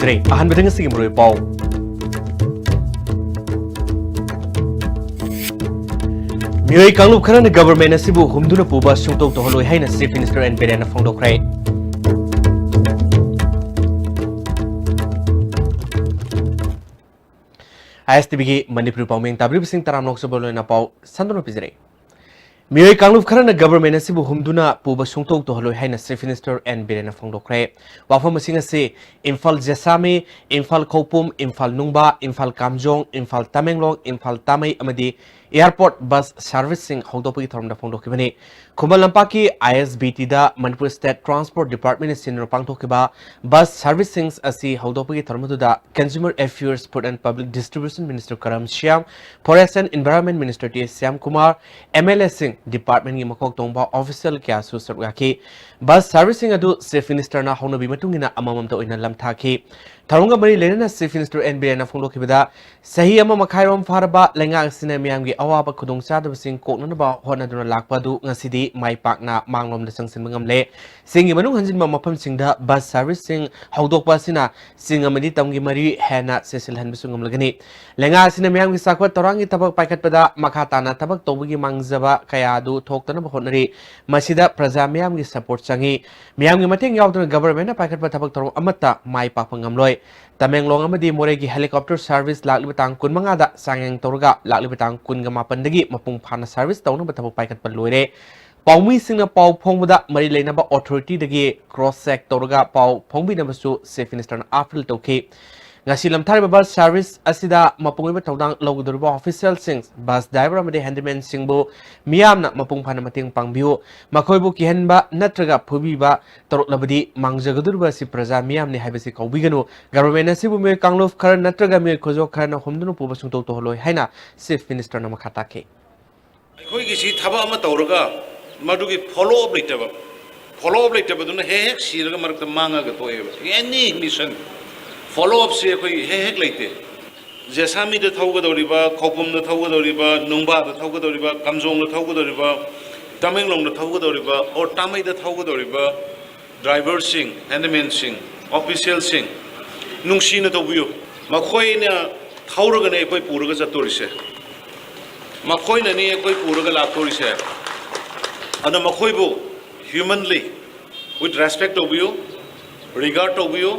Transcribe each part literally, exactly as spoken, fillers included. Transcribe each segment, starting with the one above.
ꯇꯔꯦꯠ꯫ ꯑꯍꯥꯟꯕꯗ ꯉꯁꯤꯒꯤ ꯃꯔꯨꯑꯣꯏ ꯄꯥꯎ꯫ ꯃꯤꯑꯣꯏ ꯀꯥꯡꯂꯨꯞ ꯈꯔꯅ government ꯑꯁꯤꯕꯨ ꯍꯨꯝꯗꯨꯅ ꯄꯨꯕ ꯁꯨꯡꯇꯧ ꯇꯧꯍꯜꯂꯣꯏ ꯍꯥꯏꯅ Chief Minister ꯑꯦꯟ ꯕꯤꯔꯦꯟꯅ ꯐꯣꯡꯗꯣꯛꯈ꯭ꯔꯦ꯫ ISTVꯒꯤ ꯃꯅꯤꯄꯨꯔꯤ ꯄꯥꯎꯃꯤ ꯇꯥꯕꯤꯔꯤꯕꯁꯤꯡ ꯇꯔꯥꯝꯅ ꯑꯣꯛꯆꯕ ꯂꯣꯏꯅ ꯄꯥꯎ ꯁꯟꯗꯣꯛꯅ ꯄꯤꯖꯔꯤ꯫ ꯃꯤꯑꯣꯏ ꯀꯥꯡꯂꯨꯞ ꯈꯔꯅ government ꯑꯁꯤꯕꯨ ꯍꯨꯝꯗꯨꯅ ꯄꯨꯕ ꯁꯨꯡꯇꯧ ꯇꯧꯍꯜꯂꯣꯏ ꯍꯥꯏꯅ Chief Minister ꯑꯦꯟ ꯕꯤꯔꯦꯟꯅ ꯐꯣꯡꯗꯣꯛꯈ꯭ꯔꯦ꯫ ꯋꯥꯐꯝ ꯑꯁꯤꯡ ꯑꯁꯤ ꯏꯝꯐꯥꯜ ꯖꯦꯁꯥꯃꯤ, ꯏꯝꯐꯥꯜ ꯈꯧꯄꯨꯝ, ꯏꯝꯐꯥꯜ ꯅꯨꯡꯕ, ꯏꯝꯐꯥꯜ ꯀꯥꯝꯖꯣꯡ, ꯏꯝꯐꯥꯜ ꯇꯃꯦꯡꯂꯣꯡ, ꯏꯝꯐꯥꯜ ꯇꯥꯃꯩ ꯑꯃꯗꯤ airport bus serviceꯁꯤꯡ ꯍꯧꯗꯣꯛꯄꯒꯤ ꯊꯧꯔꯝꯗ ꯐꯣꯡꯗꯣꯛꯈꯤꯕꯅꯤ꯫ ꯈꯨꯃꯟ ꯂꯝꯄꯥꯛꯀꯤ ISBTꯗ Manipur State Transport Departmentꯅ ꯁꯤꯟꯗꯨꯅ ꯄꯥꯡꯊꯣꯛꯈꯤꯕ bus serviceꯁꯤꯡ ꯑꯁꯤ ꯍꯧꯗꯣꯛꯄꯒꯤ ꯊꯧꯔꯝ ꯑꯗꯨꯗ Consumer Affairs, Food and Public Distribution Minister Karam Shyam, Forest and Environment Minister T Shyam Kumar, MLAꯁꯤꯡ, departmentꯀꯤ ꯃꯀꯣꯛ ꯊꯣꯡꯕ official ꯀꯌꯥꯁꯨ ꯁꯔꯨꯛ ꯌꯥꯈꯤ꯫ Bus serviceꯁꯤꯡ ꯑꯗꯨ Chief Ministerꯅ ꯍꯧꯅꯕꯤ ꯃꯇꯨꯡ ꯏꯟꯅ ꯑꯃꯃꯝꯇ ꯑꯣꯏꯅ ꯂꯝꯊꯥꯈꯤ꯫ ꯊꯧꯔꯝꯒ ꯃꯔꯤ ꯂꯩꯅꯅ Chief Minister ꯑꯦꯟ ꯕꯤꯔꯦꯟꯅ ꯐꯣꯡꯗꯣꯛꯈꯤꯕꯗ, ꯆꯍꯤ ꯑꯃ ꯃꯈꯥꯏꯔꯣꯝ ꯐꯥꯔꯕ ꯂꯩꯉꯥꯛ ꯑꯁꯤꯅ ꯃꯤꯌꯥꯝꯒꯤ ꯑꯋꯥꯕ ꯈꯨꯗꯣꯡꯆꯥꯗꯕꯁꯤꯡ ꯀꯣꯛꯅꯅꯕ ꯍꯣꯠꯅꯗꯨꯅ ꯂꯥꯛꯄ ꯑꯗꯨ ꯉꯁꯤꯗꯤ ꯃꯥꯏ ꯄꯥꯛꯅ ꯃꯥꯡꯂꯣꯝꯗ ꯆꯪꯁꯤꯟꯕ ꯉꯝꯂꯦ꯫ ꯆꯤꯡꯒꯤ ꯃꯅꯨꯡ ꯍꯟꯖꯤꯟꯕ ꯃꯐꯝꯁꯤꯡꯗ bus serviceꯁꯤꯡ ꯍꯧꯗꯣꯛꯄ ꯑꯁꯤꯅ ꯆꯤꯡ ꯑꯃꯗꯤ ꯇꯝꯒꯤ ꯃꯔꯤ ꯍꯦꯟꯅ ꯆꯦꯠꯁꯤꯜꯍꯟꯕꯁꯨ ꯉꯝꯂꯒꯅꯤ꯫ ꯂꯩꯉꯥꯛ ꯑꯁꯤꯅ ꯃꯤꯌꯥꯝꯒꯤ ꯆꯥꯎꯈꯠ ꯊꯧꯔꯥꯡꯒꯤ ꯊꯕꯛ ꯄꯥꯏꯈꯠꯄꯗ ꯃꯈꯥ ꯇꯥꯅ ꯊꯕꯛ ꯇꯧꯕꯒꯤ ꯃꯥꯡꯖꯕ ꯀꯌꯥ ꯑꯗꯨ ꯊꯣꯛꯇꯅꯕ ꯍꯣꯠꯅꯔꯤ꯫ ꯃꯁꯤꯗ ꯄ꯭ꯔꯖꯥ ꯃꯤꯌꯥꯝꯒꯤ support ꯆꯪꯏ꯫ ꯃꯤꯌꯥꯝꯒꯤ ꯃꯇꯦꯡ ꯌꯥꯎꯗꯅ governmentꯅ ꯄꯥꯏꯈꯠꯄ ꯊꯕꯛ ꯊꯧꯔꯝ ꯑꯃꯠꯇ ꯃꯥꯏ ꯄꯥꯛꯄ ꯉꯝꯂꯣꯏ꯫ ꯇꯃꯦꯡꯂꯣꯡ ꯑꯃꯗꯤ ꯃꯣꯔꯦꯒꯤ helicopter service ꯂꯥꯛꯂꯤꯕ ꯇꯥꯡ ꯀꯨꯟꯃꯉꯥꯗ ꯆꯥꯡꯌꯦꯡ ꯇꯧꯔꯒ ꯂꯥꯛꯂꯤꯕ ꯇꯥꯡ ꯀꯨꯟꯒ ꯃꯥꯄꯟꯗꯒꯤ ꯃꯄꯨꯡ ꯐꯥꯅ service ꯇꯧꯅꯕ ꯊꯕꯛ ꯄꯥꯏꯈꯠꯄ ꯂꯣꯏꯔꯦ꯫ ꯄꯥꯎꯃꯤꯁꯤꯡꯅ ꯄꯥꯎ ꯐꯣꯡꯕꯗ ꯃꯔꯤ ꯂꯩꯅꯕ authorityꯗꯒꯤ cross check ꯇꯧꯔꯒ ꯄꯥꯎ ꯐꯣꯡꯕꯤꯅꯕꯁꯨ Chief Ministerꯅ appeal ꯇꯧꯈꯤ꯫ ꯉꯁꯤ ꯂꯝꯊꯥꯔꯤꯕ bus service ꯑꯁꯤꯗ ꯃꯄꯨꯡ ꯑꯣꯏꯕ ꯊꯧꯗꯥꯡ ꯂꯧꯒꯗꯧꯔꯤꯕ officialꯁꯤꯡ, bus driver ꯑꯃꯗꯤ handymanꯁꯤꯡꯕꯨ ꯃꯤꯌꯥꯝꯅ ꯃꯄꯨꯡ ꯐꯥꯅ ꯃꯇꯦꯡ ꯄꯥꯡꯕꯤꯌꯨ꯫ ꯃꯈꯣꯏꯕꯨ ꯀꯤꯍꯟꯕ ꯅꯠꯇ꯭ꯔꯒ ꯐꯨꯕꯤꯕ ꯇꯧꯔꯛꯂꯕꯗꯤ ꯃꯥꯡꯖꯒꯗꯧꯔꯤꯕ ꯑꯁꯤ ꯄ꯭ꯔꯖꯥ ꯃꯤꯌꯥꯝꯅꯤ ꯍꯥꯏꯕꯁꯤ ꯀꯥꯎꯕꯤꯒꯅꯨ꯫ Government ꯑꯁꯤꯕꯨ ꯃꯤꯑꯣꯏ ꯀꯥꯡꯂꯨꯞ ꯈꯔ ꯅꯠꯇ꯭ꯔꯒ ꯃꯤꯑꯣꯏ ꯈꯨꯖꯣꯞ ꯈꯔꯅ ꯍꯨꯝꯗꯨꯅ ꯄꯨꯕ ꯁꯨꯡꯇꯧ ꯇꯧꯍꯜꯂꯣꯏ ꯍꯥꯏꯅ Chief Ministerꯅ ꯃꯈꯥ ꯇꯥꯈꯤ꯫ ꯑꯩꯈꯣꯏꯒꯤꯁꯤ ꯊꯕꯛ ꯑꯃ ꯇꯧꯔꯒ ꯃꯗꯨꯒꯤ follow up ꯂꯩꯇꯕ, follow up ꯂꯩꯇꯕꯗꯨꯅ ꯍꯦꯛ ꯍꯦꯛ ꯁꯤꯔꯒ ꯃꯔꯛꯇ ꯃꯥꯡꯉꯒ ꯇꯣꯛꯑꯦꯕ꯫ Any mission follow upꯁꯤ ꯑꯩꯈꯣꯏ ꯍꯦꯛ ꯍꯦꯛ ꯂꯩꯇꯦ꯫ ꯖꯦꯁꯥꯃꯤꯗ ꯊꯧꯒꯗꯧꯔꯤꯕ, ꯈꯧꯄꯨꯝꯗ ꯊꯧꯒꯗꯧꯔꯤꯕ, ꯅꯨꯡꯕꯥꯗ ꯊꯧꯒꯗꯧꯔꯤꯕ, ꯀꯥꯝꯖꯣꯡꯗ ꯊꯧꯒꯗꯧꯔꯤꯕ, ꯇꯃꯦꯡꯂꯣꯡꯗ ꯊꯧꯒꯗꯧꯔꯤꯕ, or ꯇꯥꯃꯩꯗ ꯊꯧꯒꯗꯧꯔꯤꯕ driverꯁꯤꯡ, handymanꯁꯤꯡ, officialꯁꯤꯡ, ꯅꯨꯡꯁꯤꯅ ꯇꯧꯕꯤꯌꯨ꯫ ꯃꯈꯣꯏꯅ ꯊꯧꯔꯒꯅꯦ ꯑꯩꯈꯣꯏ ꯄꯨꯔꯒ ꯆꯠꯇꯣꯔꯤꯁꯦ, ꯃꯈꯣꯏꯅꯅꯤ ꯑꯩꯈꯣꯏ ꯄꯨꯔꯒ ꯂꯥꯛꯇꯣꯔꯤꯁꯦ꯫ ꯑꯗꯨꯅ ꯃꯈꯣꯏꯕꯨ humanly with respect ꯇꯧꯕꯤꯌꯨ, regard ꯇꯧꯕꯤꯌꯨ꯫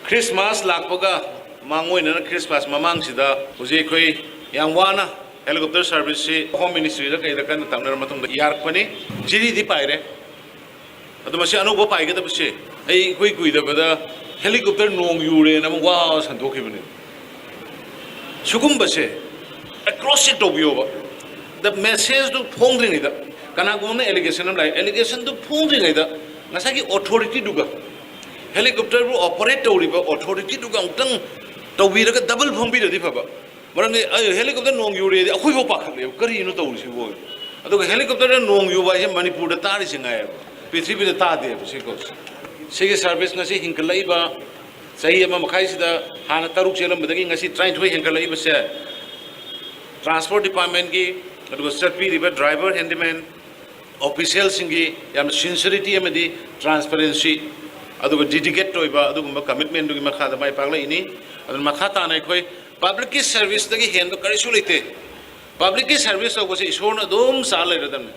ꯈ꯭ꯔꯤꯁꯃꯥꯁ ꯂꯥꯛꯄꯒ ꯃꯥꯡꯑꯣꯏꯅꯅ ꯈ꯭ꯔꯤꯁꯃꯥꯁ ꯃꯃꯥꯡꯁꯤꯗ ꯍꯧꯖꯤꯛ ꯑꯩꯈꯣꯏ ꯌꯥꯝ ꯋꯥꯅ helicopter service ꯁꯤ Home Ministry ꯗ ꯀꯩꯗ ꯀꯟꯅ ꯇꯛꯅꯔ ꯃꯇꯨꯡꯗ ꯌꯥꯔꯛꯄꯅꯤ꯫ ꯖꯤꯔꯤꯗꯤ ꯄꯥꯏꯔꯦ꯫ ꯑꯗꯣ ꯃꯁꯤ ꯑꯅꯧꯕ ꯄꯥꯏꯒꯗꯕꯁꯦ, ꯑꯩ ꯏꯀꯨꯏ ꯀꯨꯏꯗꯕꯗ helicopter ꯅꯣꯡ ꯌꯨꯔꯦꯅ ꯑꯃ ꯋꯥ ꯁꯟꯗꯣꯛꯈꯤꯕꯅꯦ꯫ ꯁꯤꯒꯨꯝꯕꯁꯦ acknowledge ꯇꯧꯕꯤꯌꯣꯕ꯫ The message ꯗꯨ ꯐꯣꯡꯗ꯭ꯔꯤꯉꯩꯗ, ꯀꯅꯥꯒꯨꯝꯕ ꯑꯃꯅ allegation ꯑꯃ ꯂꯥꯛꯑꯦ, allegation ꯗꯨ ꯐꯣꯡꯗ꯭ꯔꯤꯉꯩꯗ ꯉꯁꯥꯏꯒꯤ authority ꯗꯨꯒ, helicopter ꯕꯨ operate ꯇꯧꯔꯤꯕ authority ꯗꯨꯒ ꯑꯃꯨꯛꯇꯪ ꯇꯧꯕꯤꯔꯒ double ꯐꯣꯡꯕꯤꯔꯗꯤ ꯐꯕ꯫ ꯃꯔꯝꯗꯤ ꯑꯩ helicopter ꯅꯣꯡ ꯌꯨꯔꯦꯗꯤ ꯑꯩꯈꯣꯏꯐꯥꯎ ꯄꯥꯈꯠꯂꯦꯕ, ꯀꯔꯤꯅꯣ ꯇꯧꯔꯤꯁꯤꯕꯣ? ꯑꯗꯨꯒ helicopter ꯗ ꯅꯣꯡ ꯌꯨꯕ ꯍꯥꯏꯁꯦ ꯃꯅꯤꯄꯨꯔꯗ ꯇꯥꯔꯤꯁꯦ ꯉꯥꯏꯌꯦꯕ, ꯄ꯭ꯔꯤꯊꯤꯕꯤꯗ ꯇꯥꯗꯦꯕ꯫ ꯁꯤ ꯀꯣ-, ꯁꯤꯒꯤ service ꯉꯁꯤ ꯍꯤꯡꯒꯠꯂꯛꯏꯕ ꯆꯍꯤ ꯑꯃ ꯃꯈꯥꯏꯁꯤꯗ ꯍꯥꯟꯅ ꯇꯔꯨꯛ ꯆꯦꯜꯂꯝꯕꯗꯒꯤ ꯉꯁꯤ ꯇꯔꯥꯅꯤꯊꯣꯏ ꯍꯦꯟꯒꯠꯂꯛꯏꯕꯁꯦ, transport department ꯀꯤ, ꯑꯗꯨꯒ ꯆꯠꯄꯤꯔꯤꯕ driver, handyman, official ꯁꯤꯡꯒꯤ ꯌꯥꯝꯅ sincerity ꯑꯃꯗꯤ transparency, ꯑꯗꯨꯒ dedicate ꯑꯣꯏꯕ ꯑꯗꯨꯒꯨꯝꯕ commitment ꯗꯨꯒꯤ ꯃꯈꯥꯗ ꯃꯥꯏ ꯄꯥꯛꯂꯛꯏꯅꯤ꯫ ꯑꯗꯨꯅ ꯃꯈꯥ ꯇꯥꯅ ꯑꯩꯈꯣꯏ public ꯀꯤ service ꯇꯒꯤ ꯍꯦꯟꯕ ꯀꯔꯤꯁꯨ ꯂꯩꯇꯦ꯫ Public ꯀꯤ service ꯇꯧꯕꯁꯦ ꯏꯁꯣꯔꯅ ꯑꯗꯨꯝ ꯆꯥ ꯂꯩꯔꯗꯕꯅꯤ꯫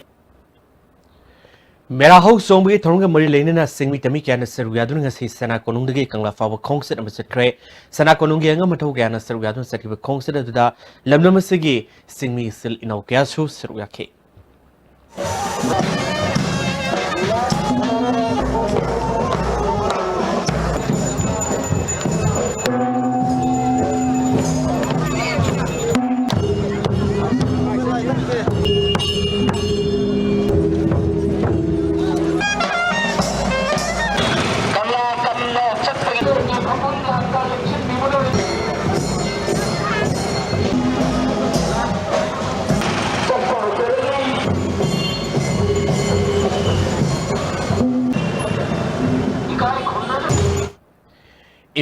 ꯃꯦꯔꯥ ꯍꯧ ꯆꯣꯡꯕꯒꯤ ꯊꯧꯔꯝꯒ ꯃꯔꯤ ꯂꯩꯅꯅ ꯆꯤꯡꯃꯤ ꯇꯝꯃꯤ ꯀꯌꯥꯅ ꯁꯔꯨꯛ ꯌꯥꯗꯨꯅ ꯉꯁꯤ ꯁꯅꯥ ꯀꯣꯅꯨꯡꯗꯒꯤ ꯀꯪꯂꯥ ꯐꯥꯎꯕ ꯈꯣꯡꯆꯠ ꯑꯃ ꯆꯠꯈ꯭ꯔꯦ꯫ ꯁꯅꯥ ꯀꯣꯅꯨꯡꯒꯤ ꯑꯉꯝ ꯑꯊꯧ ꯀꯌꯥꯅ ꯁꯔꯨꯛ ꯌꯥꯗꯨꯅ ꯆꯠꯈꯤꯕ ꯈꯣꯡꯆꯠ ꯑꯗꯨꯗ ꯂꯝꯗꯝ ꯑꯁꯤꯒꯤ ꯆꯤꯡꯃꯤ ꯏꯆꯤꯜ ꯏꯅꯥꯎ ꯀꯌꯥꯁꯨ ꯁꯔꯨꯛ ꯌꯥꯈꯤ꯫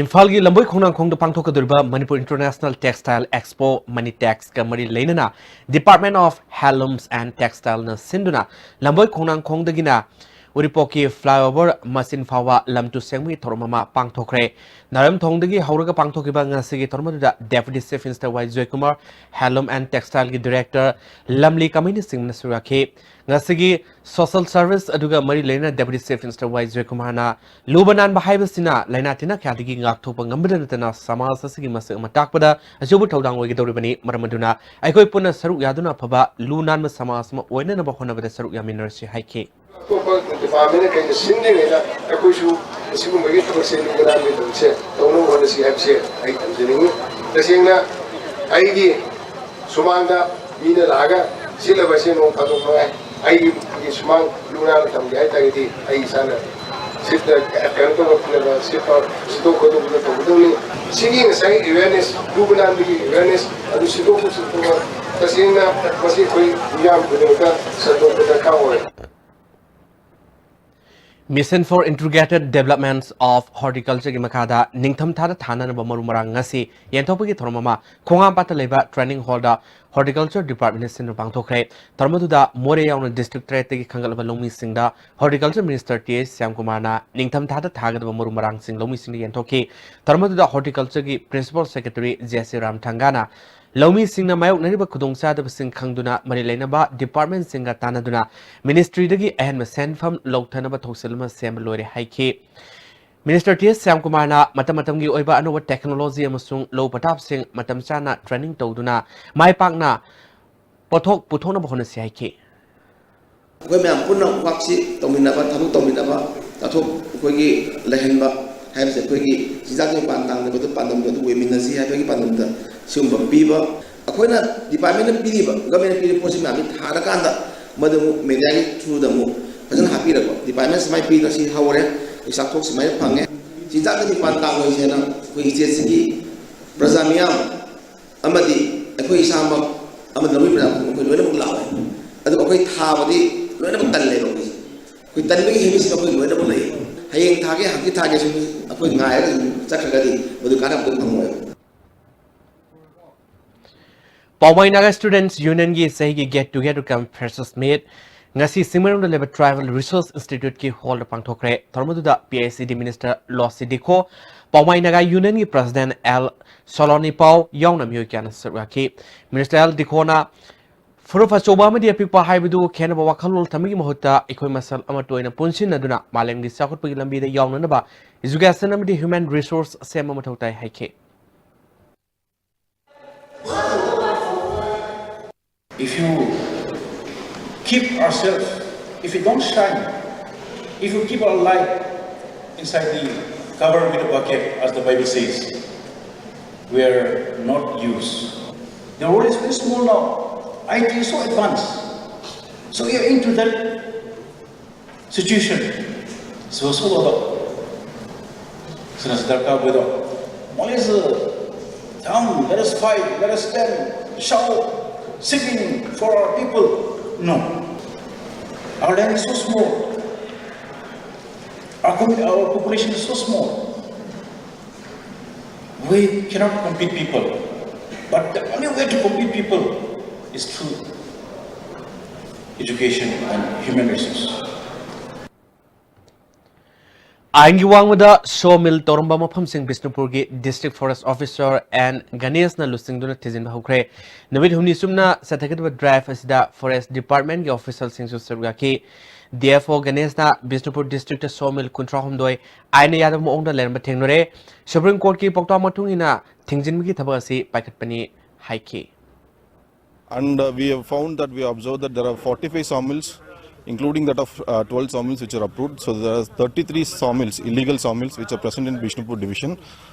ꯏꯝꯐꯥꯜꯒꯤ ꯂꯝꯕꯣꯏ ꯈꯣꯡꯅꯥꯡꯈꯣꯡꯗ ꯄꯥꯡꯊꯣꯛꯀꯗꯧꯔꯤꯕ ꯃꯅꯤꯄꯨꯔ International Textile Expo, ꯃꯅꯤꯇꯦꯛꯁꯀ ꯃꯔꯤ ꯂꯩꯅꯅ Department of Handlooms and Textileꯅ ꯁꯤꯟꯗꯨꯅ ꯂꯝꯕꯣꯏ ꯈꯣꯡꯅꯥꯡꯈꯣꯡꯗꯒꯤꯅ ꯎꯔꯤꯄꯣꯛꯀꯤ flyover ꯃꯆꯤꯟ ꯐꯥꯎꯕ ꯂꯝ ꯇꯨ ꯁꯦꯡꯕꯒꯤ ꯊꯧꯔꯝ ꯑꯃ ꯄꯥꯡꯊꯣꯛꯈ꯭ꯔꯦ꯫ ꯅꯥꯔꯝꯊꯣꯡꯗꯒꯤ ꯍꯧꯔꯒ ꯄꯥꯡꯊꯣꯛꯈꯤꯕ ꯉꯁꯤꯒꯤ ꯊꯧꯔꯝ ꯑꯗꯨꯗ Deputy Chief Minister Y Joykumar, Handloom and Textile ꯒꯤ Director ꯂꯝꯂꯤ ꯀꯃꯩꯅꯆꯤꯡꯕꯅ ꯁꯔꯨꯛ ꯌꯥꯈꯤ꯫ ꯉꯁꯤꯒꯤ social service ꯑꯗꯨꯒ ꯃꯔꯤ ꯂꯩꯅꯅ Deputy Chief Minister ꯋꯥꯏ ꯖꯣꯏꯀꯨꯃꯥꯔꯅ ꯂꯨꯕ ꯅꯥꯟꯕ ꯍꯥꯏꯕꯁꯤꯅ ꯂꯥꯏꯅꯥ ꯇꯤꯟꯅꯥ ꯀꯌꯥꯗꯒꯤ ꯉꯥꯛꯊꯣꯛꯄ ꯉꯝꯕꯗ ꯅꯠꯇꯅ ꯁꯃꯥꯖ ꯑꯁꯤꯒꯤ ꯃꯁꯛ ꯑꯃ ꯇꯥꯛꯄꯗ ꯑꯆꯧꯕ ꯊꯧꯗꯥꯡ ꯑꯣꯏꯒꯗꯧꯔꯤꯕꯅꯤ꯫ ꯃꯔꯝ ꯑꯗꯨꯅ ꯑꯩꯈꯣꯏ ꯄꯨꯟꯅ ꯁꯔꯨꯛ ꯌꯥꯗꯨꯅ ꯑꯐꯕ ꯂꯨ ꯅꯥꯟꯕ ꯁꯃꯥꯖ ꯑꯃ ꯑꯣꯏꯅꯅꯕ ꯍꯣꯠꯅꯕꯗ ꯁꯔꯨꯛ ꯌꯥꯃꯤꯟꯅꯔꯁꯤ ꯍꯥꯏꯈꯤ꯫ ꯑꯇꯣꯞꯄ department ꯀꯩꯅ ꯁꯤꯟꯗ꯭ꯔꯤꯉꯩꯗ ꯑꯩꯈꯣꯏꯁꯨ ꯑꯁꯤꯒꯨꯝꯕꯒꯤ ꯊꯕꯛꯁꯦ ꯂꯨꯕ ꯅꯥꯟꯕꯒꯤ ꯊꯕꯛꯁꯦ ꯇꯧꯅꯕ ꯍꯣꯠꯅꯁꯤ ꯍꯥꯏꯕꯁꯦ ꯑꯩ ꯊꯝꯖꯅꯤꯡꯉꯤ꯫ ꯇꯁꯦꯡꯅ ꯑꯩꯒꯤ ꯁꯨꯃꯥꯡꯗ ꯃꯤꯅ ꯂꯥꯛꯑꯒ ꯁꯤꯠꯂꯕꯁꯦ ꯅꯣꯡ ꯐꯥꯗꯣꯛ ꯃꯉꯥꯏ꯫ ꯑꯩꯒꯤ ꯁꯨꯃꯥꯡ ꯂꯨ ꯅꯥꯟꯅ ꯊꯝꯒꯦ ꯍꯥꯏ ꯇꯥꯔꯒꯗꯤ ꯑꯩ ꯏꯁꯥꯅ ꯁꯤꯠꯇ ꯀꯩꯅꯣ ꯇꯧꯕ, ꯁꯤꯠꯇꯣꯛ ꯈꯣꯠꯇꯣꯛꯄꯗ ꯇꯧꯒꯗꯕꯅꯤ꯫ ꯁꯤꯒꯤ ꯉꯁꯥꯏ awareness, ꯂꯨꯕ ꯅꯥꯟꯕꯒꯤ awareness ꯑꯗꯨ ꯁꯤꯠꯇꯣꯛꯄ ꯁꯤꯠꯇꯣꯛꯄ ꯇꯁꯦꯡꯅ ꯃꯁꯤ ꯑꯩꯈꯣꯏ ꯃꯤꯌꯥꯝ ꯈꯨꯗꯤꯡꯃꯛꯇ ꯁꯟꯗꯣꯛꯄ ꯗꯔꯀꯥꯔ ꯑꯣꯏ꯫ Mission for Integrated Development of Horticulture ꯒꯤ ꯃꯈꯥꯗ ꯅꯤꯡꯊꯝꯊꯥꯗ ꯊꯥꯅꯅꯕ ꯃꯔꯨ ꯃꯔꯥꯡ ꯉꯁꯤ ꯌꯦꯟꯊꯣꯛꯄꯒꯤ ꯊꯧꯔꯝ ꯑꯃ ꯈꯣꯡꯉꯥꯝꯄꯥꯠꯇ ꯂꯩꯕ training hall ꯗ Horticulture Department ꯅ ꯁꯤꯟꯗꯨꯅ ꯄꯥꯡꯊꯣꯛꯈ꯭ꯔꯦ꯫ ꯊꯧꯔꯝ ꯑꯗꯨꯗ ꯃꯣꯔꯦ ꯌꯥꯎꯅ district ꯇꯔꯦꯠꯇꯒꯤ ꯈꯟꯒꯠꯂꯕ ꯂꯧꯃꯤꯁꯤꯡꯗ Horticulture Minister ꯇꯤ ꯑꯩꯆ ꯁ꯭ꯌꯥꯝꯀꯨꯃꯥꯔꯅ ꯅꯤꯡꯊꯝꯊꯥꯗ ꯊꯥꯒꯗꯕ ꯃꯔꯨ ꯃꯔꯥꯡꯁꯤꯡ ꯂꯧꯃꯤꯁꯤꯡꯗ ꯌꯦꯟꯊꯣꯛꯈꯤ꯫ ꯊꯧꯔꯝ ꯑꯗꯨꯗ Horticulture ꯒꯤ Principal Secretary ꯖꯦ ꯁꯤ ꯔꯥꯝꯊꯪꯒꯥꯅ ꯂꯧꯃꯤꯁꯤꯡꯅ ꯃꯥꯌꯣꯛꯅꯔꯤꯕ ꯈꯨꯗꯣꯡꯆꯥꯗꯕꯁꯤꯡ ꯈꯪꯗꯨꯅ ꯃꯔꯤ ꯂꯩꯅꯕ department ꯁꯤꯡꯒ ꯇꯥꯟꯅꯗꯨꯅ ministry ꯗꯒꯤ ꯑꯍꯦꯟꯕ ꯁꯦꯟꯐꯝ ꯂꯧꯊꯅꯕ ꯊꯧꯁꯤꯜ ꯑꯃ ꯁꯦꯝꯕ ꯂꯣꯏꯔꯦ ꯍꯥꯏꯈꯤ꯫ Minister ꯇꯤ ꯑꯦꯁ ꯁ꯭ꯌꯥꯝꯀꯨꯃꯥꯔꯅ ꯃꯇꯝ ꯃꯇꯝꯒꯤ ꯑꯣꯏꯕ ꯑꯅꯧꯕ technology ꯑꯃꯁꯨꯡ ꯂꯧ ꯄꯊꯥꯞꯁꯤꯡ ꯃꯇꯝ ꯆꯥꯅ training ꯇꯧꯗꯨꯅ ꯃꯥꯏ ꯄꯥꯛꯅ ꯄꯣꯠꯊꯣꯛ ꯄꯨꯊꯣꯛꯅꯕ ꯍꯣꯠꯅꯁꯤ ꯍꯥꯏꯈꯤ꯫ ꯑꯩꯈꯣꯏ ꯃꯌꯥꯝ ꯄꯨꯟꯅ work ꯁꯤ ꯇꯧꯃꯤꯟꯅꯕ, ꯊꯕꯛ ꯇꯧꯃꯤꯟꯅꯕ, ꯆꯥꯊꯣꯛ ꯑꯩꯈꯣꯏꯒꯤ ꯂꯩꯍꯟꯕ ꯍꯥꯏꯕꯁꯦ ꯑꯩꯈꯣꯏꯒꯤ ꯆꯤꯟꯖꯥꯛꯀꯤ ꯃꯄꯥꯟ ꯇꯥꯡꯗꯕꯗ ꯄꯥꯟꯗꯝꯗ ꯑꯗꯨ ꯑꯣꯏꯃꯤꯟꯅꯁꯤ ꯍꯥꯏꯕꯒꯤ ꯄꯥꯟꯗꯝꯗ ꯁꯤꯒꯨꯝꯕ ꯄꯤꯕ꯫ ꯑꯩꯈꯣꯏꯅ department ꯅ ꯄꯤꯔꯤꯕ, government ꯅ ꯄꯤꯔꯤꯕ ꯄꯣꯠꯁꯤ ꯃꯌꯥꯝꯁꯤ ꯊꯥꯔꯀꯥꯟꯗ ꯃꯗꯨ ꯑꯃꯨꯛ media ꯒꯤ through ꯗ ꯑꯃꯨꯛ ꯐꯖꯅ ꯍꯥꯞꯄꯤꯔꯛꯄ꯫ Department ꯁꯨꯃꯥꯏꯅ ꯄꯤꯗꯅ ꯁꯤ ꯍꯧꯔꯦ, ꯑꯩꯈꯣꯏ ꯆꯥꯛꯊꯣꯛ ꯁꯨꯃꯥꯏꯅ ꯐꯪꯉꯦ꯫ ꯆꯤꯟꯖꯥꯛꯀꯤ ꯃꯄꯥꯟ ꯇꯥꯡꯕ ꯍꯥꯏꯁꯦꯅ ꯑꯩꯈꯣꯏ state ꯁꯤꯒꯤ ꯄ꯭ꯔꯖꯥ ꯃꯤꯌꯥꯝ ꯑꯃꯗꯤ ꯑꯩꯈꯣꯏ ꯏꯁꯥꯃꯛ ꯑꯃꯗꯤ ꯂꯧꯃꯤ ꯄ꯭ꯔꯖꯥ ꯈꯨꯗꯤꯡꯃꯛ ꯑꯩꯈꯣꯏ ꯂꯣꯏꯅꯃꯛ ꯂꯥꯛꯑꯣꯏ꯫ ꯑꯗꯨꯕꯨ ꯑꯩꯈꯣꯏ ꯊꯥꯕꯗꯤ ꯂꯣꯏꯅꯃꯛ ꯇꯜꯂꯦꯕ ꯑꯩꯈꯣꯏꯁꯦ꯫ ꯑꯩꯈꯣꯏ ꯇꯟꯕꯒꯤ habit ꯁꯤꯃ ꯑꯩꯈꯣꯏ ꯂꯣꯏꯅꯃꯛ ꯂꯩꯌꯦ꯫ ꯍꯌꯦꯡ ꯊꯥꯒꯦ, ꯍꯪꯆꯤꯠ ꯊꯥꯒꯦ ꯁꯨꯝ ꯑꯩꯈꯣꯏ ꯉꯥꯏꯔꯒ ꯁꯨꯝ ꯆꯠꯈ꯭ꯔꯒꯗꯤ ꯃꯗꯨ ꯀꯥꯟꯅꯕꯗꯨ ꯐꯪꯉꯣꯏꯕ꯫ ꯄꯥꯎꯃꯥꯏ Naga Students Union ꯒꯤ ꯆꯍꯤꯒꯤ Get Together cum Freshers Meet ꯉꯁꯤ ꯆꯤꯡꯃꯩꯔꯣꯡꯗ ꯂꯩꯕ Tribal Resource Instituteꯀꯤ hallꯗ ꯄꯥꯡꯊꯣꯛꯈ꯭ꯔꯦ꯫ ꯊꯧꯔꯝ ꯑꯗꯨꯗ P I C D Minister Lossi Dikho, ꯄꯥꯎꯃꯥꯏ Naga Unionꯒꯤ President L Soloni Pao ꯌꯥꯎꯅ ꯃꯤꯑꯣꯏ ꯀꯌꯥꯅ ꯁꯔꯨꯛ ꯌꯥꯈꯤ꯫ Minister L Dikhoꯅ ꯐꯨꯔꯨꯞ ꯑꯆꯧꯕ ꯑꯃꯗꯤ ꯑꯄꯤꯛꯄ ꯍꯥꯏꯕꯗꯨ ꯈꯦꯠꯅꯕ ꯋꯥꯈꯜꯂꯣꯟ ꯊꯝꯕꯒꯤ ꯃꯍꯨꯠꯇ ꯑꯩꯈꯣꯏ ꯃꯁꯦꯜ ꯑꯃꯠꯇ ꯑꯣꯏꯅ ꯄꯨꯟꯁꯤꯟꯅꯗꯨꯅ ꯃꯥꯂꯦꯝꯒꯤ ꯆꯥꯎꯈꯠꯄꯒꯤ ꯂꯝꯕꯤꯗ ꯌꯥꯎꯅꯅꯕ education ꯑꯃꯗꯤ human resource ꯁꯦꯝꯕ ꯃꯊꯧ ꯇꯥꯏ ꯍꯥꯏꯈꯤ꯫ If you keep ourselves, if we don't shine, if you keep our life inside the cover with a bucket, as the Bible says, we are not used. The world is very small now. I T is so advanced. So we are into that situation. So, so, so, so, Mole is, uh, come, let us fight, let us stand, shout, singing for our people. No. Our land is so small. Our, com- our population is so small. We cannot compete people. But the only way to compete people is through education and human resource. ꯑꯥꯏꯟꯒꯤ ꯋꯥꯡꯃꯗ sawmill ꯇꯧꯔꯝꯕ ꯃꯐꯝꯁꯤꯡ ꯕꯤꯁꯅꯨꯄꯨꯔꯒꯤ District Forest Officer N ꯒꯅꯦꯁꯅ ꯂꯨꯆꯤꯡꯗꯨꯅ ꯊꯤꯖꯤꯟꯕ ꯍꯧꯈ꯭ꯔꯦ꯫ ꯅꯨꯃꯤꯠ ꯍꯨꯝꯅꯤ ꯆꯨꯞꯅ ꯆꯠꯊꯒꯗꯕ drive ꯑꯁꯤꯗ Forest Departmentꯀꯤ officialꯁꯤꯡꯁꯨ ꯁꯔꯨꯛ ꯌꯥꯈꯤ꯫ D F O ꯒꯅꯦꯁꯅ Bishnupur districtꯇ sawmill ꯀꯨꯟꯊ꯭ꯔꯥ ꯍꯨꯝꯗꯣꯏ ꯑꯥꯏꯟꯅ ꯌꯥꯗꯕ ꯃꯑꯣꯡꯗ ꯂꯩꯔꯝꯕ ꯊꯦꯡꯅꯔꯦ꯫ Supreme Courtꯀꯤ ꯄꯥꯎꯇꯥꯛ ꯃꯇꯨꯡ ꯏꯟꯅ ꯊꯤꯡꯖꯤꯟꯕꯒꯤ ꯊꯕꯛ ꯑꯁꯤ ꯄꯥꯏꯈꯠꯄꯅꯤ ꯍꯥꯏꯈꯤ꯫ And uh, we have found that we observed that there are forty-five sawmills, including that of uh, twelve sawmills which are approved. So there are thirty-three sawmills, illegal sawmills, which are present in Bishnupur division.